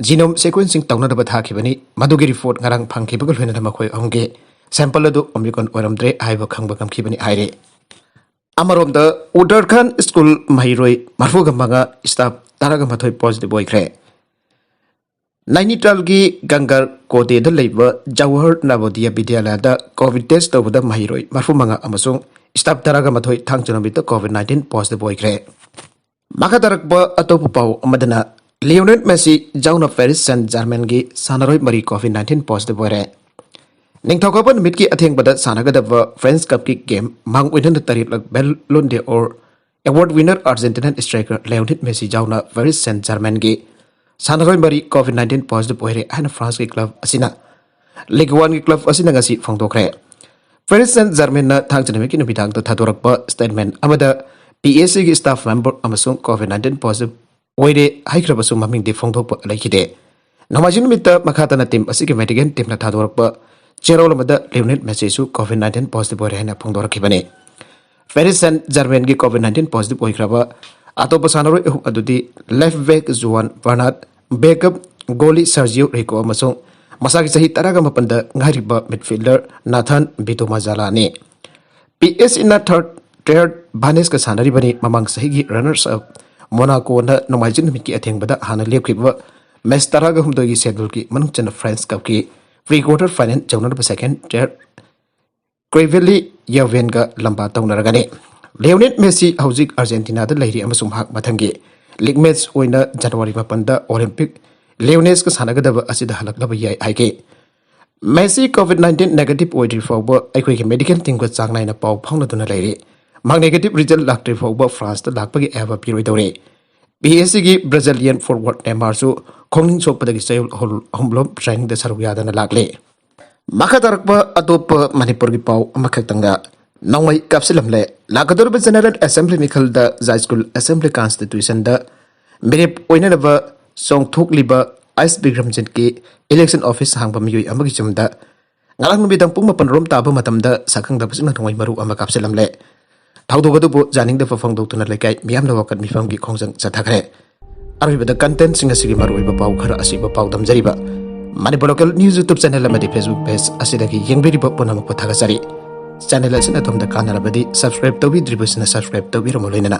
ꯖꯤꯅꯣꯝ ꯁꯦꯀ꯭ꯋꯦꯟꯁꯤꯡ ꯇꯧꯅꯅꯕ ꯊꯥꯈꯤꯕꯅꯤ꯫ ꯃꯗꯨꯒꯤ ꯔꯤꯄꯣꯔꯠ ꯉꯔꯥꯡ ꯐꯪꯈꯤꯕꯒ ꯂꯣꯏꯅꯅ ꯃꯈꯣꯏ ꯑꯍꯨꯝꯒꯤ ꯁꯦꯝꯄꯜ ꯑꯗꯨ ꯑꯣꯃꯤꯀ꯭ꯔꯣꯟ ꯑꯣꯏꯔꯝꯗ꯭ꯔꯦ ꯍꯥꯏꯕ ꯈꯪꯕ ꯉꯝꯈꯤꯕꯅꯤ ꯍꯥꯏꯔꯦ꯫ ꯑꯃꯔꯣꯝꯗ ꯎꯠꯇꯔꯈꯟꯗ ꯁ꯭ꯀꯨꯜ ꯃꯍꯩꯔꯣꯏ ꯃꯔꯤꯐꯨꯒ ꯃꯉꯥ, ꯁ꯭ꯇꯥꯐ ꯇꯔꯥꯒ ꯃꯥꯊꯣꯏ ꯄꯣꯖꯤꯇꯤꯚ ꯑꯣꯏꯈ꯭ꯔꯦ꯫ ꯅꯥꯏꯅꯤꯇꯥꯜꯒꯤ ꯒꯪꯒꯔ ꯀꯣꯇꯦꯗ ꯂꯩꯕ ꯖꯋꯥꯍꯔ ꯅꯕꯣꯗꯤꯌꯥ ꯕꯤꯗ꯭ꯌꯥꯂꯌꯥꯗ ꯀꯣꯚꯤꯗ ꯇꯦꯁ ꯇꯧꯕꯗ ꯃꯍꯩꯔꯣꯏ ꯃꯔꯤꯐꯨꯃꯉꯥ ꯑꯃꯁꯨꯡ ꯁ꯭ꯇꯥꯐ ꯇꯔꯥꯒ ꯃꯥꯊꯣꯏ ꯊꯥꯡꯖ ꯅꯨꯃꯤꯠꯇ ꯀꯣꯚꯤꯗ ꯅꯥꯏꯟꯇꯤꯟ ꯄꯣꯖꯤꯇꯤꯚ ꯑꯣꯏꯈ꯭ꯔꯦ꯫ ꯃꯈꯥ ꯇꯥꯔꯛꯄ ꯑꯇꯣꯞꯄ ꯄꯥꯎ ꯑꯃꯗꯅ ꯂꯤꯑꯣꯅꯦꯜ ꯃꯦꯁꯤ ꯌꯥꯎꯅ ꯄꯦꯔꯤꯁ ꯁꯦꯟ ꯖꯔꯃꯦꯟꯒꯤ ꯁꯥꯟꯅꯔꯣꯏ ꯃꯔꯤ ꯀꯣꯚꯤꯗ ꯅꯥꯏꯟꯇꯤꯟ ꯄꯣꯖꯤꯇꯤꯚ ꯑꯣꯏꯔꯦ꯫ ꯅꯤꯡꯊꯧꯀꯥꯕ ꯅꯨꯃꯤꯠꯀꯤ ꯑꯊꯦꯡꯕꯗ ꯁꯥꯟꯅꯒꯗꯕ ꯐ꯭ꯔꯦꯟꯁ ꯀꯞꯀꯤ ꯒꯦꯝ ꯃꯥꯡ ꯑꯣꯏꯅꯅ ꯇꯔꯦꯠꯂꯛ Ballon d'Or award winner Argentina striker Lionel Messi ꯌꯥꯎꯅ ꯄꯦꯔꯤꯁ ꯁꯦꯟ ꯖꯔꯃꯦꯟꯒꯤ ꯁꯥꯟꯅꯔꯣꯏ ꯃꯔꯤ ꯀꯣꯚꯤꯗ ꯅꯥꯏꯟꯇꯤꯟ ꯄꯣꯖꯤꯇꯤꯚ ꯑꯣꯏꯔꯦ ꯍꯥꯏꯅ ꯐ꯭ꯔꯥꯟꯁꯀꯤ ꯀ꯭ꯂꯕ ꯑꯁꯤꯅ ꯂꯤꯒ ꯋꯥꯟꯒꯤ ꯀ꯭ꯂꯕ ꯑꯁꯤꯅ ꯉꯁꯤ ꯐꯣꯡꯗꯣꯛꯈ꯭ꯔꯦ꯫ ꯄꯦꯔꯤꯁ ꯁꯦꯟ ꯖꯔꯃꯦꯟꯅ ꯊꯥꯡꯖ ꯅꯨꯃꯤꯠꯀꯤ ꯅꯨꯃꯤꯗꯥꯡꯗ ꯊꯥꯗꯣꯔꯛꯄ ꯁ꯭ꯇꯦꯠꯃꯦꯟ ꯑꯃꯗ ꯄꯤ ꯑꯦꯁ ꯁꯤꯒꯤ ꯁ꯭ꯇꯥꯐ ꯃꯦꯝꯕꯔ ꯑꯃꯁꯨꯡ ꯀꯣꯚꯤꯗ ꯅꯥꯏꯟꯇꯤꯟ ꯄꯣꯖꯤꯇꯤꯚ ꯑꯣꯏꯔꯦ ꯍꯥꯏꯈ꯭ꯔꯕꯁꯨ ꯃꯃꯤꯡꯗꯤ ꯐꯣꯡꯗꯣꯛꯄ ꯂꯩꯈꯤꯗꯦ꯫ ꯅꯣꯡꯃꯥꯏꯖꯤꯡ ꯅꯨꯃꯤꯠꯇ ꯃꯈꯥ ꯇꯥꯅ ꯇꯤꯝ ꯑꯁꯤꯒꯤ ꯃꯦꯗꯤꯀꯦꯜ ꯇꯤꯝꯅ ꯊꯥꯗꯣꯔꯛꯄ ꯆꯦꯔꯣꯜ ꯑꯃꯗ ꯂꯤꯌꯣꯅꯦꯜ ꯃꯦꯁꯤꯁꯨ ꯀꯣꯚꯤꯗ ꯅꯥꯏꯟꯇꯤꯟ ꯄꯣꯖꯤꯇꯤꯚ ꯑꯣꯏꯔꯦ ꯍꯥꯏꯅ ꯐꯣꯡꯗꯣꯔꯛꯈꯤꯕꯅꯤ꯫ Paris Saint ꯖꯔꯃꯦꯟꯒꯤ COVID nineteen positive ꯑꯣꯏꯈ꯭ꯔꯕ ꯑꯇꯣꯞꯄ ꯁꯥꯟꯅꯔꯣꯏ ꯑꯍꯨꯝ ꯑꯗꯨꯗꯤ ꯂꯦꯐ ꯕꯦꯛ ꯖꯨꯋꯥꯟ ꯕꯔꯅꯥꯠ, ꯕꯦꯀꯞ ꯒꯣꯂꯤ ꯁꯔꯖꯤꯌꯣ ꯔꯤꯀꯣ ꯑꯃꯁꯨꯡ ꯃꯁꯥꯒꯤ ꯆꯍꯤ ꯇꯔꯥꯒ ꯃꯥꯄꯟꯗ ꯉꯥꯏꯔꯤꯕ ꯃꯤꯗꯐꯤꯜꯗꯔ ꯅꯥꯊꯟ ꯕꯤꯇꯣꯃꯥꯖꯥꯂꯥꯅꯤ꯫ P S ꯖꯤꯅ third ꯇ꯭ꯔꯦꯌꯔ ꯚꯥꯅꯦꯁꯀ ꯁꯥꯟꯅꯔꯤꯕꯅꯤ꯫ ꯃꯃꯥꯡ ꯆꯍꯤꯒꯤ ꯔꯅꯔꯁ ꯑꯞ ꯃꯣꯅꯥꯀꯣꯅ ꯅꯣꯡꯃꯥꯏꯖꯤꯡ ꯅꯨꯃꯤꯠꯀꯤ ꯑꯊꯦꯡꯕꯗ ꯍꯥꯟꯅ ꯂꯦꯞꯈꯤꯕ ꯃꯦꯆ ꯇꯔꯥꯒ ꯍꯨꯝꯗꯣꯏꯒꯤ ꯁꯦꯗꯨꯜꯒꯤ ꯃꯅꯨꯡ ꯆꯟꯅ ꯐ꯭ꯔꯦꯟꯁ ꯀꯞꯀꯤ ꯄ꯭ꯔꯤ ꯀ꯭ꯋꯥꯔꯇꯔ ꯐꯥꯏꯅꯦꯜ ꯌꯧꯅꯅꯕ ꯁꯦꯀꯦꯟ ꯇ꯭ꯔꯦꯌꯔ ꯀ꯭ꯔꯦꯚꯦꯂꯤ ꯌꯥꯚꯦꯟꯒ ꯂꯝꯕꯥ ꯇꯧꯅꯔꯒꯅꯤ꯫ ꯂꯤꯌꯣꯅꯦꯜ ꯃꯦꯁꯤ ꯍꯧꯖꯤꯛ ꯑꯥꯔꯖꯦꯟꯇꯤꯅꯥꯗ ꯂꯩꯔꯤ ꯑꯃꯁꯨꯡ ꯃꯍꯥꯛ ꯃꯊꯪꯒꯤ ꯂꯤꯒ ꯃꯦꯆ ꯑꯣꯏꯅ ꯖꯅꯋꯥꯔꯤ ꯃꯥꯄꯟꯗ ꯑꯣꯂꯤꯝꯄꯤꯛ ꯂꯤꯌꯣꯅꯦꯁꯀ ꯁꯥꯟꯅꯒꯗꯕ ꯑꯁꯤꯗ ꯍꯜꯂꯛꯅꯕ ꯌꯥꯏ ꯍꯥꯏꯈꯤ꯫ ꯃꯦꯁꯤ ꯀꯣꯚꯤꯗ ꯅꯥꯏꯟꯇꯤꯟ ꯅꯦꯒꯦꯇꯤꯚ ꯑꯣꯏꯗ꯭ꯔꯤ ꯐꯥꯎꯕ ꯑꯩꯈꯣꯏꯒꯤ ꯃꯦꯗꯤꯀꯦꯜ ꯇꯤꯝꯒ ꯆꯥꯡ ꯅꯥꯏꯅ ꯄꯥꯎ ꯐꯥꯎꯅꯗꯨꯅ ꯂꯩꯔꯤ꯫ ꯃꯍꯥꯛ ꯅꯦꯒꯦꯇꯤꯚ ꯔꯤꯖꯜ ꯂꯥꯛꯇ꯭ꯔꯤ ꯐꯥꯎꯕ ꯐ꯭ꯔꯥꯟꯁꯇ ꯂꯥꯛꯄꯒꯤ ꯑꯌꯥꯕ ꯄꯤꯔꯣꯏꯗꯧꯔꯤ꯫ ꯄꯤ ꯑꯦꯁ ꯖꯤꯒꯤ ꯕ꯭ꯔꯥꯖꯤꯂꯤꯌꯟ ꯐꯣꯔꯋꯥꯔꯗ ꯅꯦꯃꯥꯔꯁꯨ ꯈꯣꯡꯅꯤꯡ ꯁꯣꯛꯄꯗꯒꯤ ꯆꯌꯣꯜ ꯑꯍꯨꯝ-, ꯑꯍꯨꯝꯂꯣꯝ ꯇ꯭ꯔꯦꯅꯤꯡꯗ ꯁꯔꯨꯛ ꯌꯥꯗꯅ ꯂꯥꯛꯂꯦ꯫ ꯃꯈꯥ ꯇꯥꯔꯛꯄ ꯑꯇꯣꯞꯄ ꯃꯅꯤꯄꯨꯔꯒꯤ ꯄꯥꯎ ꯑꯃꯈꯛꯇꯪꯒ ꯅꯣꯡꯃꯩ ꯀꯥꯞꯁꯤꯜꯂꯝꯂꯦ꯫ ꯂꯥꯛꯀꯗꯧꯔꯤꯕ ꯖꯦꯅꯔꯦꯜ ꯑꯦꯁꯦꯝꯕ꯭ꯂꯤ ꯃꯤꯈꯜꯗ ꯖꯥꯏꯁ꯭ꯀꯨꯜ ꯑꯦꯁꯦꯝꯕ꯭ꯂꯤ ꯀꯟꯁꯇꯤꯇ꯭ꯌꯨꯁꯟꯗ ꯃꯤꯔꯦꯞ ꯑꯣꯏꯅꯅꯕ ꯆꯣꯡꯊꯣꯛꯂꯤꯕ ꯑꯩꯆ ꯕꯤꯀ꯭ꯔꯝꯖꯤꯠꯀꯤ ꯏꯂꯦꯛꯁꯟ ꯑꯣꯐꯤꯁ ꯍꯥꯡꯕ ꯃꯤꯑꯣꯏ ꯑꯃꯒꯤ ꯌꯨꯝꯗ ꯉꯔꯥꯡ ꯅꯨꯃꯤꯗꯥꯡ ꯄꯨꯡ ꯃꯥꯄꯟ ꯔꯣꯝ ꯇꯥꯕ ꯃꯇꯝꯗ ꯁꯛꯈꯪꯗꯕꯁꯤꯡꯅ ꯅꯣꯡꯃꯩ ꯃꯔꯨ ꯑꯃ ꯀꯥꯞꯁꯤꯜꯂꯝꯂꯦ꯫ ꯊꯧꯗꯣꯛ ꯑꯗꯨꯕꯨ ꯌꯥꯅꯤꯡꯗꯕ ꯐꯣꯡꯗꯣꯛꯇꯨꯅ ꯂꯩꯀꯥꯏ ꯃꯤꯌꯥꯝꯅ ꯋꯥꯀꯠ ꯃꯤꯐꯝꯒꯤ ꯈꯣꯡꯖꯪ ꯆꯠꯊꯈ꯭ꯔꯦ꯫ ꯑꯔꯣꯏꯕꯗ ꯀꯟꯇꯦꯟꯁꯤꯡ ꯑꯁꯤꯒꯤ ꯃꯔꯨꯑꯣꯏꯕ ꯄꯥꯎ ꯈꯔ ꯑꯁꯤꯕ ꯄꯥꯎꯗꯝꯖꯔꯤꯕ ꯃꯅꯤꯄꯨꯔ ꯂꯣꯀꯦꯜ ꯅ꯭ꯌꯨꯁ ꯌꯨꯇ꯭ꯌꯨꯕ ꯆꯦꯅꯦꯜ ꯑꯃꯗꯤ ꯐꯦꯁꯕꯨꯛ ꯄꯦꯖ ꯑꯁꯤꯗꯒꯤ ꯌꯦꯡꯕꯤꯔꯤꯕ ꯄꯨꯝꯅꯃꯛꯄꯨ ꯊꯥꯒꯠꯆꯔꯤ꯫ ꯆꯦꯅꯦꯜ ꯑꯁꯤꯅ ꯑꯗꯣꯝꯗ ꯀꯥꯟꯅꯔꯕꯗꯤ ꯁꯕꯁꯀ꯭ꯔꯥꯏꯕ ꯇꯧꯕꯤꯗ꯭ꯔꯤꯕꯁꯤꯅ ꯁꯕꯁꯀ꯭ꯔꯥꯏꯕ ꯇꯧꯕꯤꯔꯝꯃꯨ, ꯂꯣꯏꯅꯅ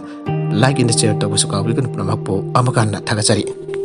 ꯂꯥꯏꯛ ꯑꯦꯟ ꯁꯤꯌꯔ ꯇꯧꯕꯁꯨ ꯀꯥꯎꯕꯤꯒꯅꯨ꯫ ꯄꯨꯝꯅꯃꯛꯄꯨ ꯑꯃꯨꯛ ꯍꯟꯅ ꯊꯥꯒꯠꯆꯔꯤ꯫